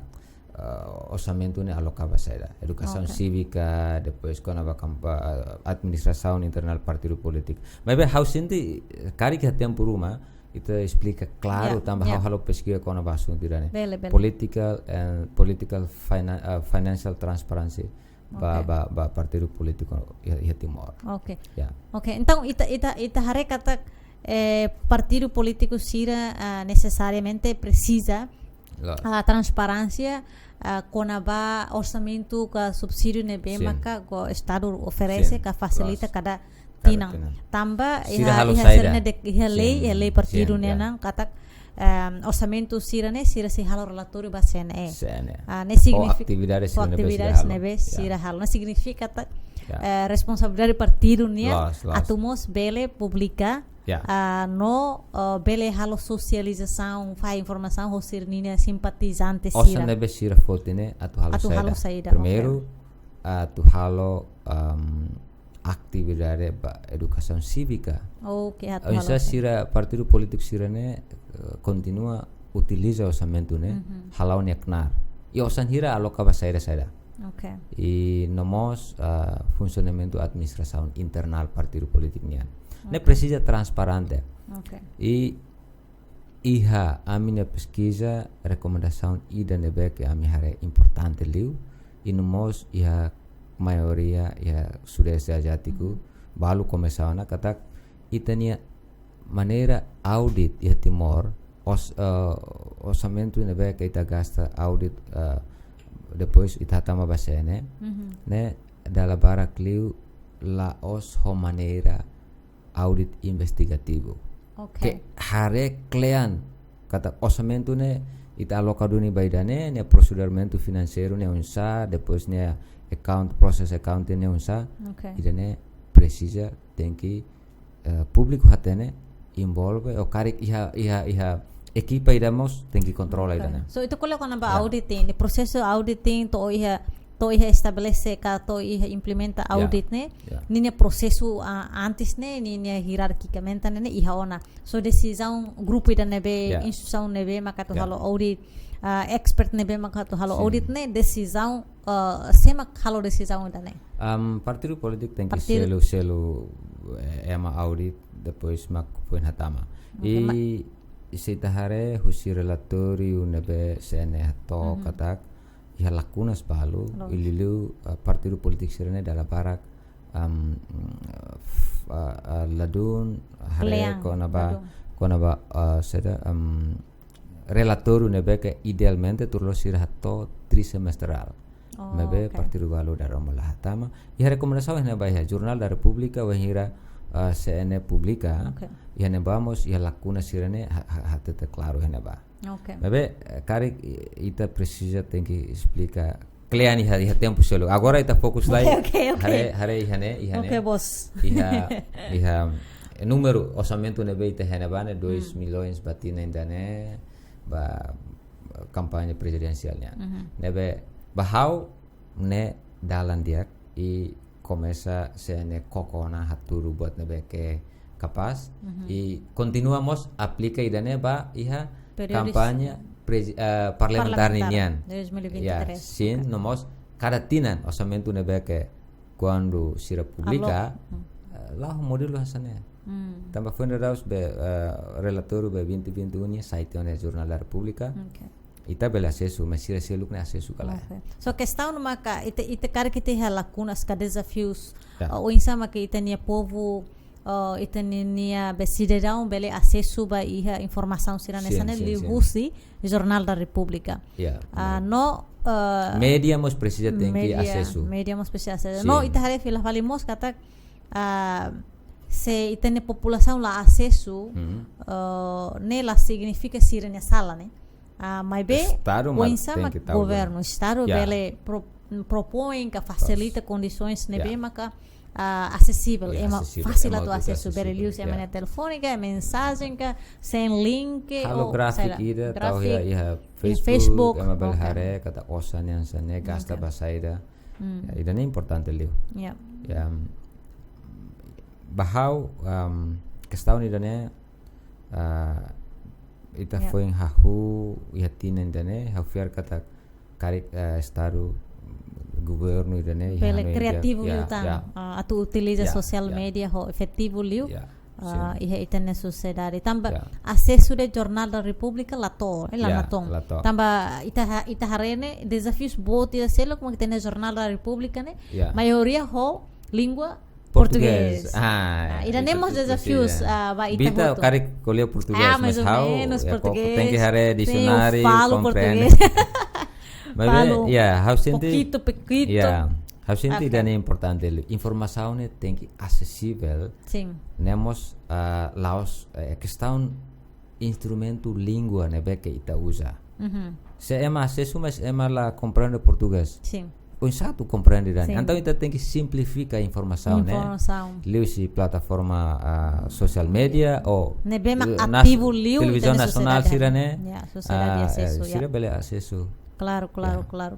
eh, orsamentu ne'e aloka ba saida. Edukasaun Ok. sívika, depois kona-ba kampa-, eh, administrasaun internál partidu polítiku. Maibé ha'u sente, eh, karik iha tempu ruma, ita esplika klaru Ya, tanba ya. Ha'u halo peskiza kona-ba asuntu ida-ne'e. Bele, bele. Political and political finan-, eh, financial transparency ba, Ok. ba, ba partidu polítiku iha, iha Timor. Ok. Ya. Ok, entaun ita, ita, ita haree katak, eh, partidu polítiku sira, ah, nesesariamente presiza, Loos. ah, transparénsia, ah, kona-ba orsamentu ka subsídiu ne'ebé Sin. Maka Estadu oferese, Sin. Ka fasilita Loos. Kada Kada tinan. tinan. Tanba Sira iha, halo iha saida. Sira-nia dek-, iha lei, Sin, iha lei partidu sin, ne'e ya. Nian katak, em, orsamentu sira-ne'e, sira sei halo relatóriu ba C N E. C N E. Ah, ne'e signifika Atividade fó sira ne'ebé sira atividade halo. Ne'ebé Ya. Sira halo. Ne'e signifika katak, Ya. eh, responsabilidade partidu nian, Loos, loos. Atu mós bele publika, Ya. ah, no, ah, bele halo sosializasaun, fó informasaun, ho sira-ninia simpatizante Osan sira. Ne'ebé sira foti ne'e atu halo Atu saida. Halo saida, Primeiru, ok. Atu halo, um, atividade ba edukasaun sívika. Ok, atu Oinsá halo saida. Sira partidu polítiku sira-ne'e, eh, kontinua utiliza orsamentu ne'e, Mhm. Hala'o nia knaar. I osan hira aloka ba saida-saida. Ok. I no mós, ah, funsionamentu administrasaun internál partidu polítiku nian. Ne'e Ok. Presiza transparente. Ok. I iha ami-nia peskiza rekomendasaun ida ne'ebé ke ami haree importante liu, i no mós iha maioria iha Sudeste Aziátiku, Mhm. Balu komesa ona katak ita-nia maneira audit iha Timor, os-, eh, orsamentu ne'ebé ke ita gasta audit, eh, depois ita hatama ba C N E, Mhm. ne'e dala barak liu la'ós ho maneira audit investigativu. Ok. Ke haree kle'an katak orsamentu ne'e ita aloka duni ba ida-ne'e, nia prosedimentu finanseiru ne'e oinsá, depois nia account, process account ne'e oinsá, Ok. ida-ne'e presiza tenke, eh, públiku hatene, envolve, ou karik iha, iha, iha ekipa ida mós tenke kontrola Ok. Ida-ne'e. So, ita ko'alia kona-ba Ya. auditing, ne'e prosesu auditing to'o iha to'o iha estabelese ka to'o iha implementa Ya, audit ne'e, ya. ninia prosesu, ah, antes ne'e, ninia hierarkikamente ne'e, ne'e iha ona. So desizaun grupu ida ne'ebé, Ya. instituisaun ne'ebé maka atu Ya. halo audit, ah, expert ne'ebé maka atu halo Sin. audit ne'e, desizaun, ah, sé mak halo desizaun ida ne'e? Am, partidu polítiku tenke Partidu. selu, selu, eh, ema audit, depois mak foin hatama. Oke, ma- I se ita haree husi relatóriu ne'ebé C N E hato'o Mhm. katak, iha lakunas balu, Loos. i liuliu, eh, partidu polítiku sira-ne'e dala barak, am, f-, ah, ah, ladún haree Kle'an, kona-ba, ladún. kona-ba, ah, saida, am, relatóriu ne'ebé ke idealmente tuir loloos sira hato'o trisemestrál. Oh, Maibé oke. partidu balu dala ruma la hatama. Iha rekomendasaun iha ne'ebá iha Jornál da Repúblika, wainhira, ah, C N E publika, Oke. iha ne'ebá mós iha lakuna sira-ne'e ha-, ha-, hatete klaru iha ne'ebá. Oke. Maibé, eh, karik i-, ita presiza tenke esplika kle'an iha, iha tempu seluk. Agora ita fokus lai. Oke, oke, oke. Haree, haree iha ne'e, iha Oke, ne'e. bos. Iha, iha, eh, númeru orsamentu ne'ebé ita iha ne'ebá ne'e, Hmm. dois milhões ba tinan ida-ne'e, ba, eh, kampaña prezidensiál nian. Mhm. Ne'ebé, ba ha'u ne'e dalan di'ak i komesa C N E koko ona hatudu buat ne'ebé ke kapás, Mhm. i kontinua mós aplika ida-ne'e ba iha Períodu kampaña prezi-, eh, parlamentár Parlamentár, nian. dois mil e vinte e três, Ya, sin, oke. no mós kada tinan orsamentu ne'ebé ke kuandu sira publika, Alo. Hmm. eh, la'o modelu hanesan ne'e. Hmm. Tanba foin daudaun be, eh, relatóriu be vinte vinte e um nian sai tiha ona iha Jornál da Repúblika. Oke. Ita bele asesu, mas sira seluk ne'e asesu ka lae. Oke. So, kestaun maka, ita, ita karik ita iha lakunas ka dezafius, Ya. ah, oinsá maka ita-nia povu, ah, ita-nia, nia be sidadaun bele asesu ba iha informasaun sira-ne'e Sin, hanesan ne'e sin, sin. liuhusi Jornál da Repúblika. Ya, Ah, baik. no, ah, Média mós presiza tenke média, asesu. média mós presiza asesu. Sin. No, ita haree fila fali mós katak, ah, se ita-nia populasaun la asesu, Hmm. ah, ne'e la signifika sira-nia sala, ne'e. Ah, maibé, Estadu mak oinsá tenke mak tau governu, governu. Estadu Ya. bele pro-, propoin ka fasilita Pas. kondisoens ne'ebé Ya. maka, ah, asesivel, Ya, ema asesivel, fasil ema atu atu asesu, asesu, bele liu ya. ema-nia telefone ka, mensajen ka, send link, Halo ou grafik saida, ida, tau grafik, iha, iha Facebook, Facebook, ema bele oke. haree katak osan nian hanesan ne'e, gasta Oke. ba saida. Hmm. Ya, ida-ne'e importante liu. Ya. Ya, mm, ba ha'u, um, kestaun ida-ne'e, ah, ita Ya. foin hahú iha tinan ida-ne'e, ha'u fiar katak karik, eh, Estadu, governu ida-ne'e, Bele iha no kriativu India. Ya, liután, ya. ah, atu utiliza Ya, sosiál ya. média ho efetivu liu, Ya, ah, sin. iha ita-nia sosiedade. Tanba Ya. asesu de Jornál da Repúblika la to'o, eh, la Ya, natoon. la to'o. Tanba ita ha-, ita haree ne'e, dezafius boot ida seluk mak ita-nia Jornál da Repúblika ne'e, Ya. maioria ho língua Portugés. Portugés. Ah, Ah, ida-ne'e itu, mós itu dezafius, sih, ya. ah, ba ita Bita hotu. karik ko'alia portugés, Ah, mais mais ou ha'u, menos ya, kok portugés. tenke haree Sin, eu disionáriu, falo komprende. portugés. Maibé, Falo ya, ha'u sente, pouquito, pouquito. ya, ha'u sente Oke. ida-ne'e importante liu. Informasaun ne'e tenke asesivel. Sin. Ne'e mós, ah, la'ós, eh, kestaun instrumentu língua ne'ebé ke ita uza. Mhm. Se ema asesu, mas ema la komprende portugés. Sin. Oinsá atu komprende ida-ne'e. Sin. Entaun ita tenke simplifika informasaun ne'e. Informasaun. Liuhusi plataforma, ah, sosiál média ou, Ne'ebé mak eh, nas-, ativu liu televizaun ita-nia nasionál sosiedade. sira-ne'e. Ya, sosiedade Ah, asesu, eh, ya. sira bele asesu. Klaru, klaru, Ya. klaru.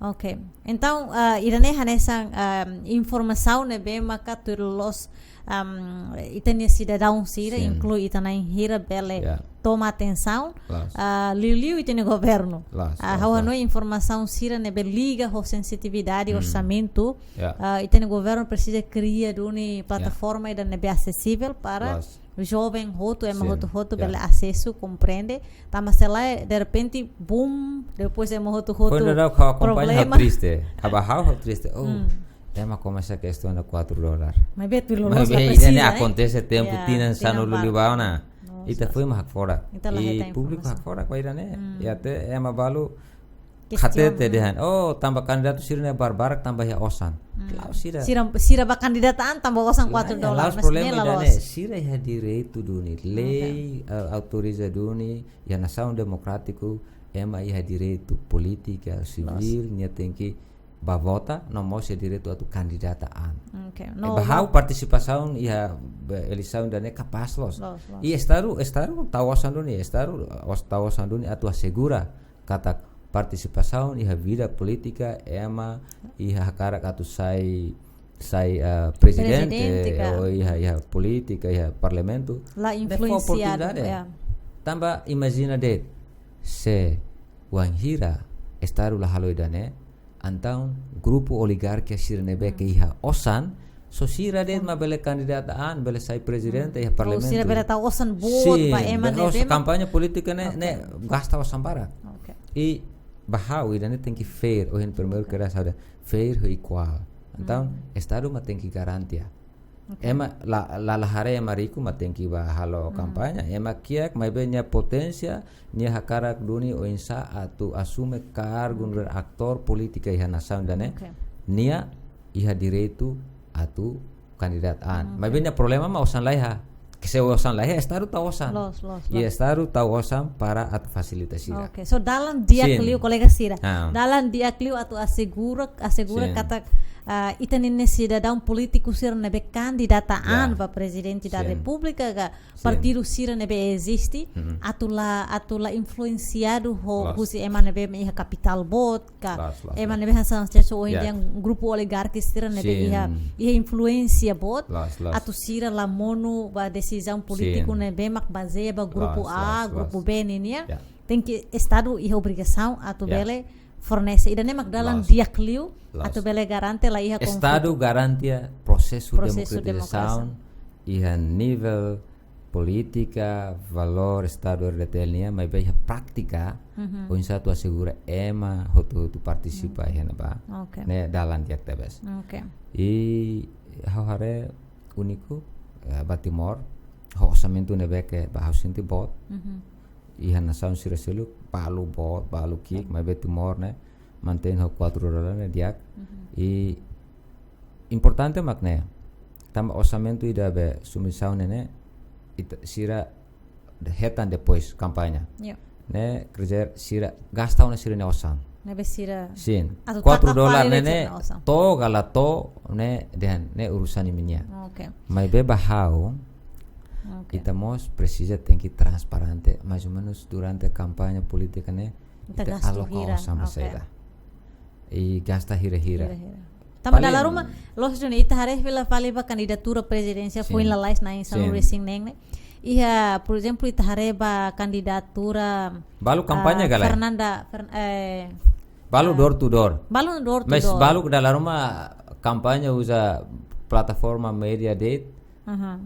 Oke. Entaun, ah, ida-ne'e hanesan, ah, informasaun ne'ebé maka tuir loloos, am, ita-nia sidadaun sira, Sin. inklui ita na'in hira bele Ya. toma atensaun, Loos. ah, liuliu ita-nia governu. Loos, Ah, loos, ha'u loos. hanoin informasaun sira ne'ebé liga ho sensitividade, Hmm. orsamentu. Ya. Ah, ita-nia governu presiza kria duni Ya. plataforma ida ne'ebé asesivel para Loos. joven hotu, ema Sin. hotu-hotu Ya. bele asesu, komprende. Tanba se lae, derrepente, boom, depois ema hotu-hotu Foin daudaun ha'u akompaña, ha'u problema. triste. Ba ha'u, ha'u triste. Oh, Hmm. ema komesa kestiona quatro dólar. Maibé tuir loloos Maibé la ida-ne'e presiza, eh? akontese tempu Ya, tinan tinan sanulu barak. liubá ona. Nossa. Ita foin mak hakfodak. Ita la hetan I públiku informasaun. hakfodak ba ida-ne'e. Hmm. I até ema balu Kestiona. hatete dehan. Oh, tanba kandidatu sira-ne'e barak-barak tanba iha osan. Hmm. La'ós sira. Sira, sira ba kandidata an tanba osan La'ós, quatro dólar, la'ós mas problema ne'e la ida-ne'e. loos. Sira iha direitu duni. Oke. Lei, eh, autoriza duni, iha nasaun demokrátiku, ema iha direitu polítika, Loos. sivíl, nia tenke ba vota, no mós iha direitu atu kandidata an. Oke. Eh, No, ba ha'u no. partisipasaun iha, be, eleisaun ida-ne'e kapás loos. Loos, loos. I Estadu, Estadu tau osan duni, Estadu os-, tau osan duni atu asegura katak partisipasaun iha vida polítika, ema iha hakarak atu sai, sai, ah, prezidente, Prezidente ka. ou iha, iha polítika, iha parlamentu. La Ne'e fó influensiadu, oportunidade. ya. Tanba imajina de'it, se wainhira Estadu la halo ida-ne'e, entaun grupu oligarkia sira ne'ebé ke iha osan, só sira de'it mak bele kandidata an, bele sai prezidente iha Ou parlamentu. sira bele tau osan boot Sin, ba ema bele ne'ebé osan mak kampaña polítika ne'e, Oke. ne'e gasta osan barak. Oke. I ba ha'u ida-ne'e tenke fair, ohin primeiru Oke. kedas ha'u dehan fair ho ikuál. Entaun, Hmm. Estadu mak tenke garantia. Oke. Ema la, la, la haree ema riku mak tenke ba halo Hmm. kampaña. Ema kiak maibé nia poténsia, nia hakarak duni oinsá atu asume kargu nu'udar atór polítika iha nasaun ida-ne'e. Oke. Nia iha direitu atu kandidata an. Oke. Maibé nia problema mak osan la iha. Ke se osan la iha, Estadu tau osan. Loos, loos, I loos. Estadu tau osan para atu fasilita sira. Oke, so dalan di'ak Sin. liu, kolega sira. Ah. Dalan di'ak liu atu asegura, asegura Sin. katak, ah, ita-nia sidadaun polítiku sira ne'ebé kandidata an Ya. ba Prezidente da Sin. Repúblika ka Sin. partidu sira ne'ebé eziste, Mhm. atu la, atu la influensiadu ho Loos. husi ema ne'ebé iha kapitál boot, ka Loos, loos, ema loos. ne'ebé hanesan Celso ohin Ya. dehan grupu oligarki sira ne'ebé Sin. iha, iha influénsia boot, Loos, loos. atu sira la monu ba desizaun polítiku Sin. ne'ebé mak bazeia ba grupu Loos, A, loos, grupu loos. B ninia. Ya. Tenke Estadu iha obrigasaun atu Ya. bele fornese. Ida-ne'e mak dalan Loos. di'ak liu, Loos. atu bele garante la iha Estadu konflitu. garantia prosesu Prosesu demokratizasaun demokrasi. iha nivel polítika, valór Estadu R D T L nian, maibé iha prátika, Mhm. oinsá atu asegura ema hotu-hotu partisipa Mhm. iha ne'ebá. Oke. Ne'e dalan di'ak tebes. Oke. I ha'u haree úniku, eh, ba Timor, ho orsamentu ne'ebé ke ba ha'u sente boot. Mhm. Iha nasaun sira seluk, balu boot, balu ki'ik, maibé Timor ne'e, mantein ho kuatru dolar ne'e di'ak. Mhm. I importante mak ne'e, tanba orsamentu ida be subvensaun ne'e ne'e, ita, sira de-, hetan depois kampaña. Ya. Ne'e, quer dizer, sira gasta ona sira-nia osan. Ne'ebé sira Sin. atu Kuatru taka dolar fali ne'e, ne'e, sira-nia osan. to'o ka la to'o ne'e, dehan, ne'e urusan imi-nian. Oke. Maibé ba ha'u, Oke. ita mós presiza tenke transparente, mais ou menus durante kampaña polítika ne'e, Ita ita gasta aloka hira. osan ba Oke. saida. I gasta hira-hira. Hira-hira. Tanba Paling dala ruma, loos duni, ita haree fila fali ba kandidatura prezidensiál Sin. foin lalais na'in-sanulu Sin. resin neen ne'e. Iha, por ezemplu, ita haree ba kandidatura, Balu kampaña ah, ka lae? Fernanda, Fer-, eh, Balu ah, door to door. balu door to Mas door. balu dala ruma kampaña uza plataforma média de'it. Aha.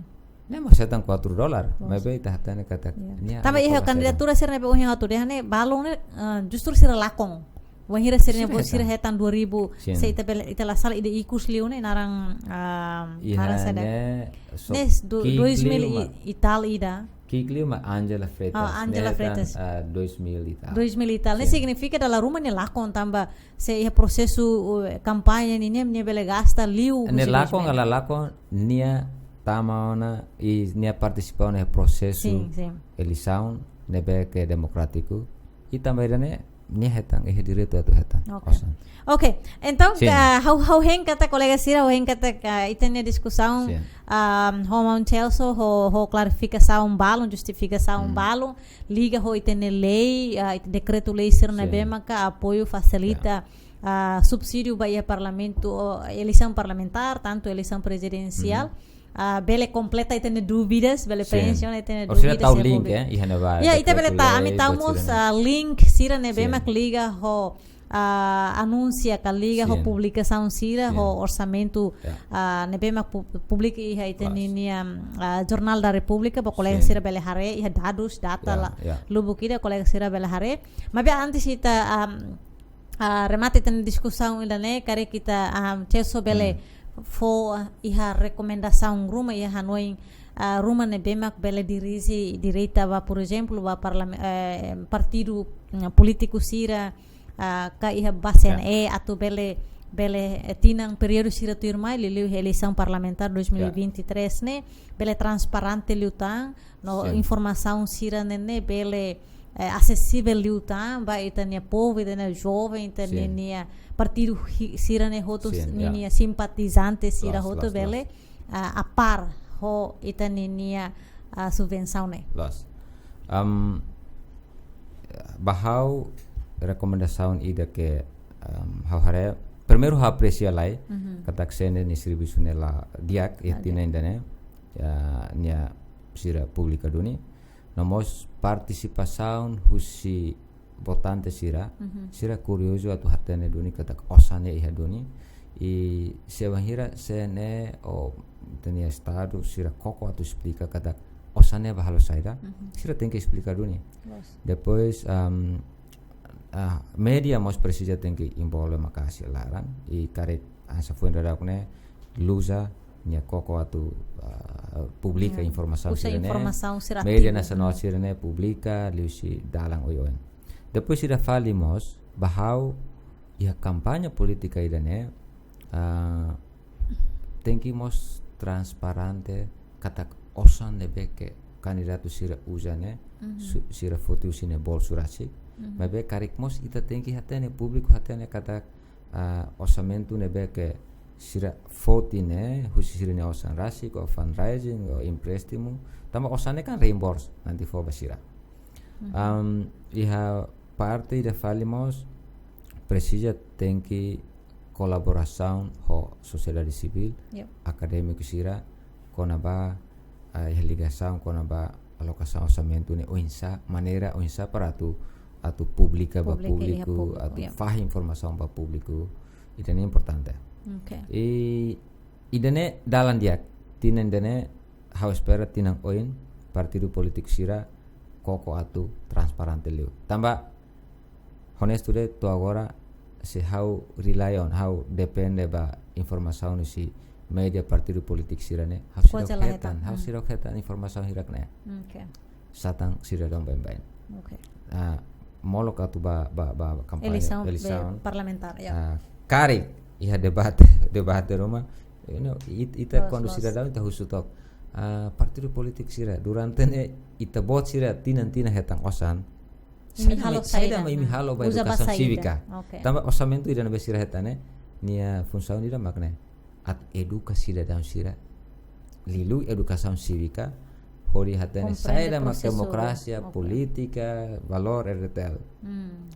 Ne'e mós hetan kuatru dolar. Loos. Maibé ita hatene katak Ya. nia Tanba aloka iha ba saida. kandidatura sira ne'ebé ohin atu dehan ne'e, balun ne'e, eh, justru sira lakon. Wainhira sira-nia Sira votu sira hetan. hetan dua ribu, Sin. se ita bele, ita la sala ida ikus liu ne'e naran, ah, Iha naran saida. ne'e so Ne'e du-, ki'ik dois mil liu i, ma- i tal ida. Ki'ik liu mak Angela Freitas. Ah, Angela Ne'e hetan, Freitas. ah, dois mil i tal. Dois mil i tal. Ne'e Sin. signifika dala ruma nia lakon tanba se iha prosesu, uh, kampaña nian ne'e, nia bele gasta liu Ne'e husi lakon dois mil. ka la lakon, nia tama ona i nia partisipa ona iha prosesu Sin, sin. eleisaun ne'ebé ke demokrátiku. I tanba ida-ne'e, nia hetan, iha direitu atu hetan. Oke. Osan. Oke, entaun, Sin. ah, ha'u, ha'u hein katak kolega sira, ha'u hein katak, ah, ita-nia diskusaun, Sin. ah, ho maun Celso, ho, ho klarifikasaun balun, justifikasaun Hmm. balun, liga ho ita-nia lei, ah, dekretu-lei sira ne'ebé Sin. maka apoiu fasilita, Ya. ah, subsídiu ba iha parlamentu, ou eleisaun parlamentár, tantu eleisaun prezidensiál, Mhm. ah, bele kompleta ita-nia dúvidas, bele Sin. preenxe ona ita-nia Ou sira dúvidas tau iha link, públiku. eh, iha ne'ebá Ya, ita bele dekretu-lei, ta, ami buat tau mós, sira-ne'e. ah, link sira ne'ebé Sin. mak liga ho, ah, anúnsia ka liga ho Sin. publikasaun sira, Sin. ho orsamentu, Ya. ah, ne'ebé mak pu-, publika iha ita Loos. ninia, ah, Jornál da Repúblika, ba kolega Sin. sira bele haree, iha dadus, data Ya, la, ya. lubuk ida kolega sira bele haree. Maibé antes ita, ah, ah, remata ita-nia diskusaun ida-ne'e, karik ita, ah, Celso bele Hmm. fó, ah, iha rekomendasaun ruma, iha hanoin, ah, ruma ne'ebé mak bele dirije direta ba, por ezemplu, ba parlame-, eh, partidu, mm, polítiku sira, ah, ka iha ba Ya. C N E atu bele, bele, eh, tinan períodu sira tuirmai, liuliu eleisaun parlamentár dois mil e vinte e três Ya. ne'e, bele transparente liután, no Sin. informasaun sira-ne'e ne'e bele, eh, asesivel liután ba ita-nia povu, ita-nia joven, ita-nia Sin. nia partidu hi-, sira-ne'e hotu Sin, ya. ninia simpatizante sira Loos, hotu loos, bele, loos. ah, a par ho ita ninia, ah, subvensaun ne'e. Loos. Am, ba ha'u rekomendasaun ida ke, em, ha'u haree, primeiru ha'u apresia lai, Mhm. katak C N E nia servisu ne'e la di'ak, iha La tinan di'ak. ida-ne'e, ya, nia sira publika duni. No mós partisipasaun husi votante sira, Mhm. sira kuriozu atu hatene duni katak osan ne'e iha duni. I se bainhira C N E ou ita-nia Estadu sira koko atu esplika katak osan ne'e ba halo saida, Mhm. sira tenke esplika duni. Loos. Depois, am, ah, média mós presiza tenke envolve maka'as iha laran. I karik hanesan foin daudauk ne'e, Luza nia koko atu, ah, publika Ya. informasaun Husu sira-ne'e. informasaun sira Média ativu. nasionál Hmm. sira-ne'e publika, liuhusi dalan oioin. Depois ida fali mós, ba ha'u iha kampaña polítika ida-ne'e, ah, tenke mós transparente katak osan ne'ebé ke kandidatu sira uza ne'e, Mhm. su-, sira foti husi nia bolsu rasik. Mhm. Maibé karik mós ita tenke hatene, públiku hatene katak, ah, orsamentu ne'ebé ke sira foti ne'e, husi sira-nia osan rasik, ou fundraising, ou empréstimu, tanba osan ne'e kan reimburse, nanti fó ba sira. Mhm. Am, iha parte ida fali mós, presiza tenke kolaborasaun ho sosiedade sivíl, Yep. akadémiku sira, kona-ba, ah, iha ligasaun kona-ba alokasaun orsamentu ne'e oinsá, maneira oinsá para atu, atu publika ba Publika iha públiku, públiku, atu ya. fahe informasaun ba públiku, ida-ne'e importante. Oke. I, ida-ne'e dalan di'ak, tinan ida-ne'e, ha'u espera tinan oin, partidu polítiku sira koko atu transparente liu. Tanba, honestu de'it, to'o agora, se ha'u rely on, ha'u depende ba informasaun husi média partidu polítiku sira-ne'e, ha'u Kuaze seidauk la hetan, hetan. ha'u Hmm. seidauk hetan informasaun hirak-ne'e. Oke. Satán sidadaun baibain. Oke. Ah, molok atu ba, ba, ba, ba kampaña, Eleisaun, be, eleisaun. parlamentár, ya. Ah, karik, iha debate, debate ruma, you know, it-, ita Loos, kuandu loos. sidadaun ita husu took. Ah, partidu polítiku sira, durante ne'e ita-boot sira tinan-tinan hetan osan. Imi Saida halo mai, saida saida, mak imi hmm. halo ba Uza ba edukasaun saida. sívika. Oke. Tanba orsamentu ida ne'ebé sira hetan ne'e, nia funsaun ida mak ne'e. Atu eduka sidadaun sira. Liuliu edukasaun sívika, hodi hatene Komprende saida mak prosesu, demokrasia, oke. polítika, valór R D T L. Hmm.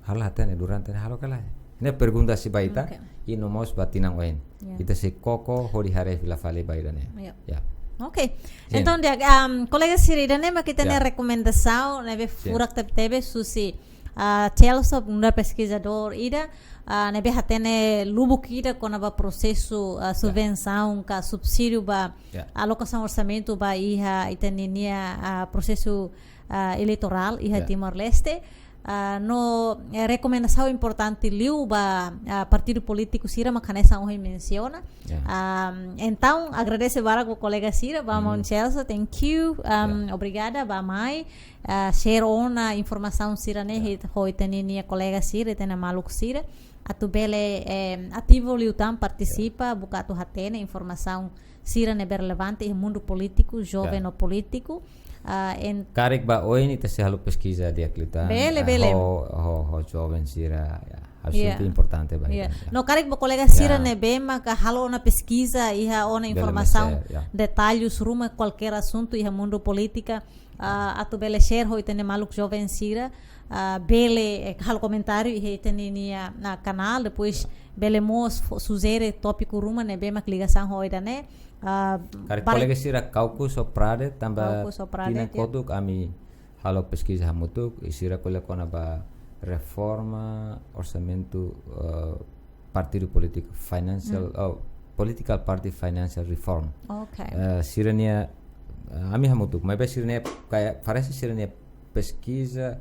Ha'u la hatene durante ne'e halo ka lae. Ne'e pergunta husi ba ita, Oke. i no mós ba tinan oin. Ya. Ita sei koko hodi haree fila fali ba ida-ne'e. Ya. Ya. Oke. Sin. Entaun, di'ak, am, kolega sira, ida-ne'e mak ita-nia Ya. rekomendasaun ne'ebé Sin. furak tebetebes husi, ah, Celso, nu'udar peskizadór ida, ah, ne'ebé hatene lubuk ida kona-ba prosesu, ah, Ya. subvensaun ka subsídiu ba Ya. alokasaun orsamentu ba iha ita-nia, ah, prosesu, ah, eleitorál iha Ya. Timor-Leste. Ah, no, eh, rekomendasaun importante liu ba, ah, partidu polítiku sira mak hanesan ohin mensiona. Ya. Ah, entaun, agradese barak ba kolega sira, ba Mhm. maun Celso, thank you. Um, Ya. obrigada, ba mai, ah, share ona informasaun sira-ne'e, Ya. hit-, ho ita-nia kolega sira, ita-nia maluk sira. Atu bele, eh, ativu liután partisipa, Ya. buka atu hatene informasaun sira ne'ebé relevante iha mundu polítiku, joven Ya. no polítiku. Ah, en- Karik ba oin ita sei halo peskiza di'ak liután. Bele, Ah, bele. Ho, ho, ho joven sira, ya. Ha'u Ya. sente importante ba Ya. ita, ya. No karik ba kolega sira Ya. ne'ebé maka halo ona peskiza, iha ona Bele informasaun, mós, ya. detalles ruma kualkér asuntu iha mundu polítika, ah, atu bele share ho ita-nia maluk joven sira, ah, bele, eh, halo komentáriu iha ita-nia, ah, kanál, depois Ya. bele mós fo-, sujere tópiku ruma ne'ebé mak ligasaun ho ida-ne'e. Ah, Karik bare- kolega sira Caucus ou Pradet, tanba Caucus ou Pradet, tinan ya. kotuk ami halo peskiza hamutuk, i sira ko'alia kona-ba reforma orsamentu, eh, partidu polítiku, financial, Hmm. oh, political party financial reform. Oke. Eh, sira-nia, eh, ami hamutuk, maibé sira-nia kayak, parese sira-nia peskiza,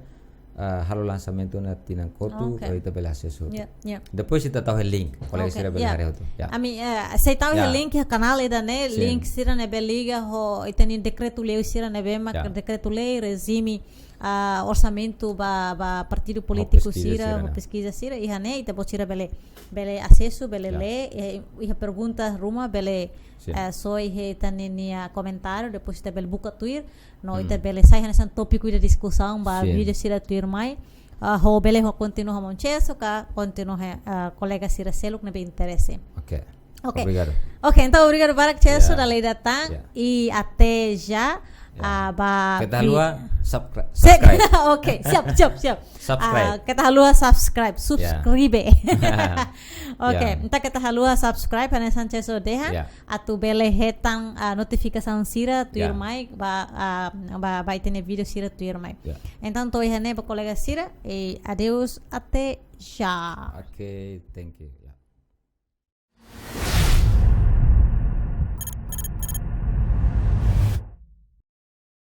ah, halo lansamentu ona tinan kotuk, Oke. ita bele asesu. Ya, ya. Depois ita tau iha link, kolega Oke, sira bele ya. haree hotu. Ya. Ami, eh, sei tau iha Ya. link iha kanál ida-ne'e, Sin. link sira ne'ebé liga ho ita-nia dekretu-lei sira ne'ebé mak Ya. dekretu-lei rejime, ah, orsamentu ba, ba partidu Ho polítiku peskiza sira, sira ho ne'e. peskiza sira, iha ne'e, ita-boot sira bele, bele asesu, bele Ya. lee, eh, iha pergunta ruma, bele, Sin. eh, soe iha ita-nia komentáriu, depois ita bele buka tuir, no Hmm. ita bele sai hanesan tópiku ida diskusaun ba Sin. vídeo sira tuirmai. Ah, ho bele ho kontinua ho maun Celso ka kontinua ho, ah, kolega sira seluk ne'ebé interese. Oke. Oke. Obrigado. Oke, entaun obrigadu barak, Celso, Ya. dala ida tan. Ya. I até já. Ya. Ah, ba Keta vi- haluha subscri- Se- subscribe. Oke, siap, siap, siap. Subscribe. Ah, keta haluha subscribe, Ya. subscribe. Oke, Ya. entaun keta haluha subscribe, hanesan Celso dehan, Ya. atu bele hetan ah, notifikasaun sira tuir Ya. mai ba ah, ba ba ita-nia vídeo sira tuir mai. Ya. Entaun to'o iha ne'e ba kolega sira, e adeus, até já. Oke, thank you. Ya.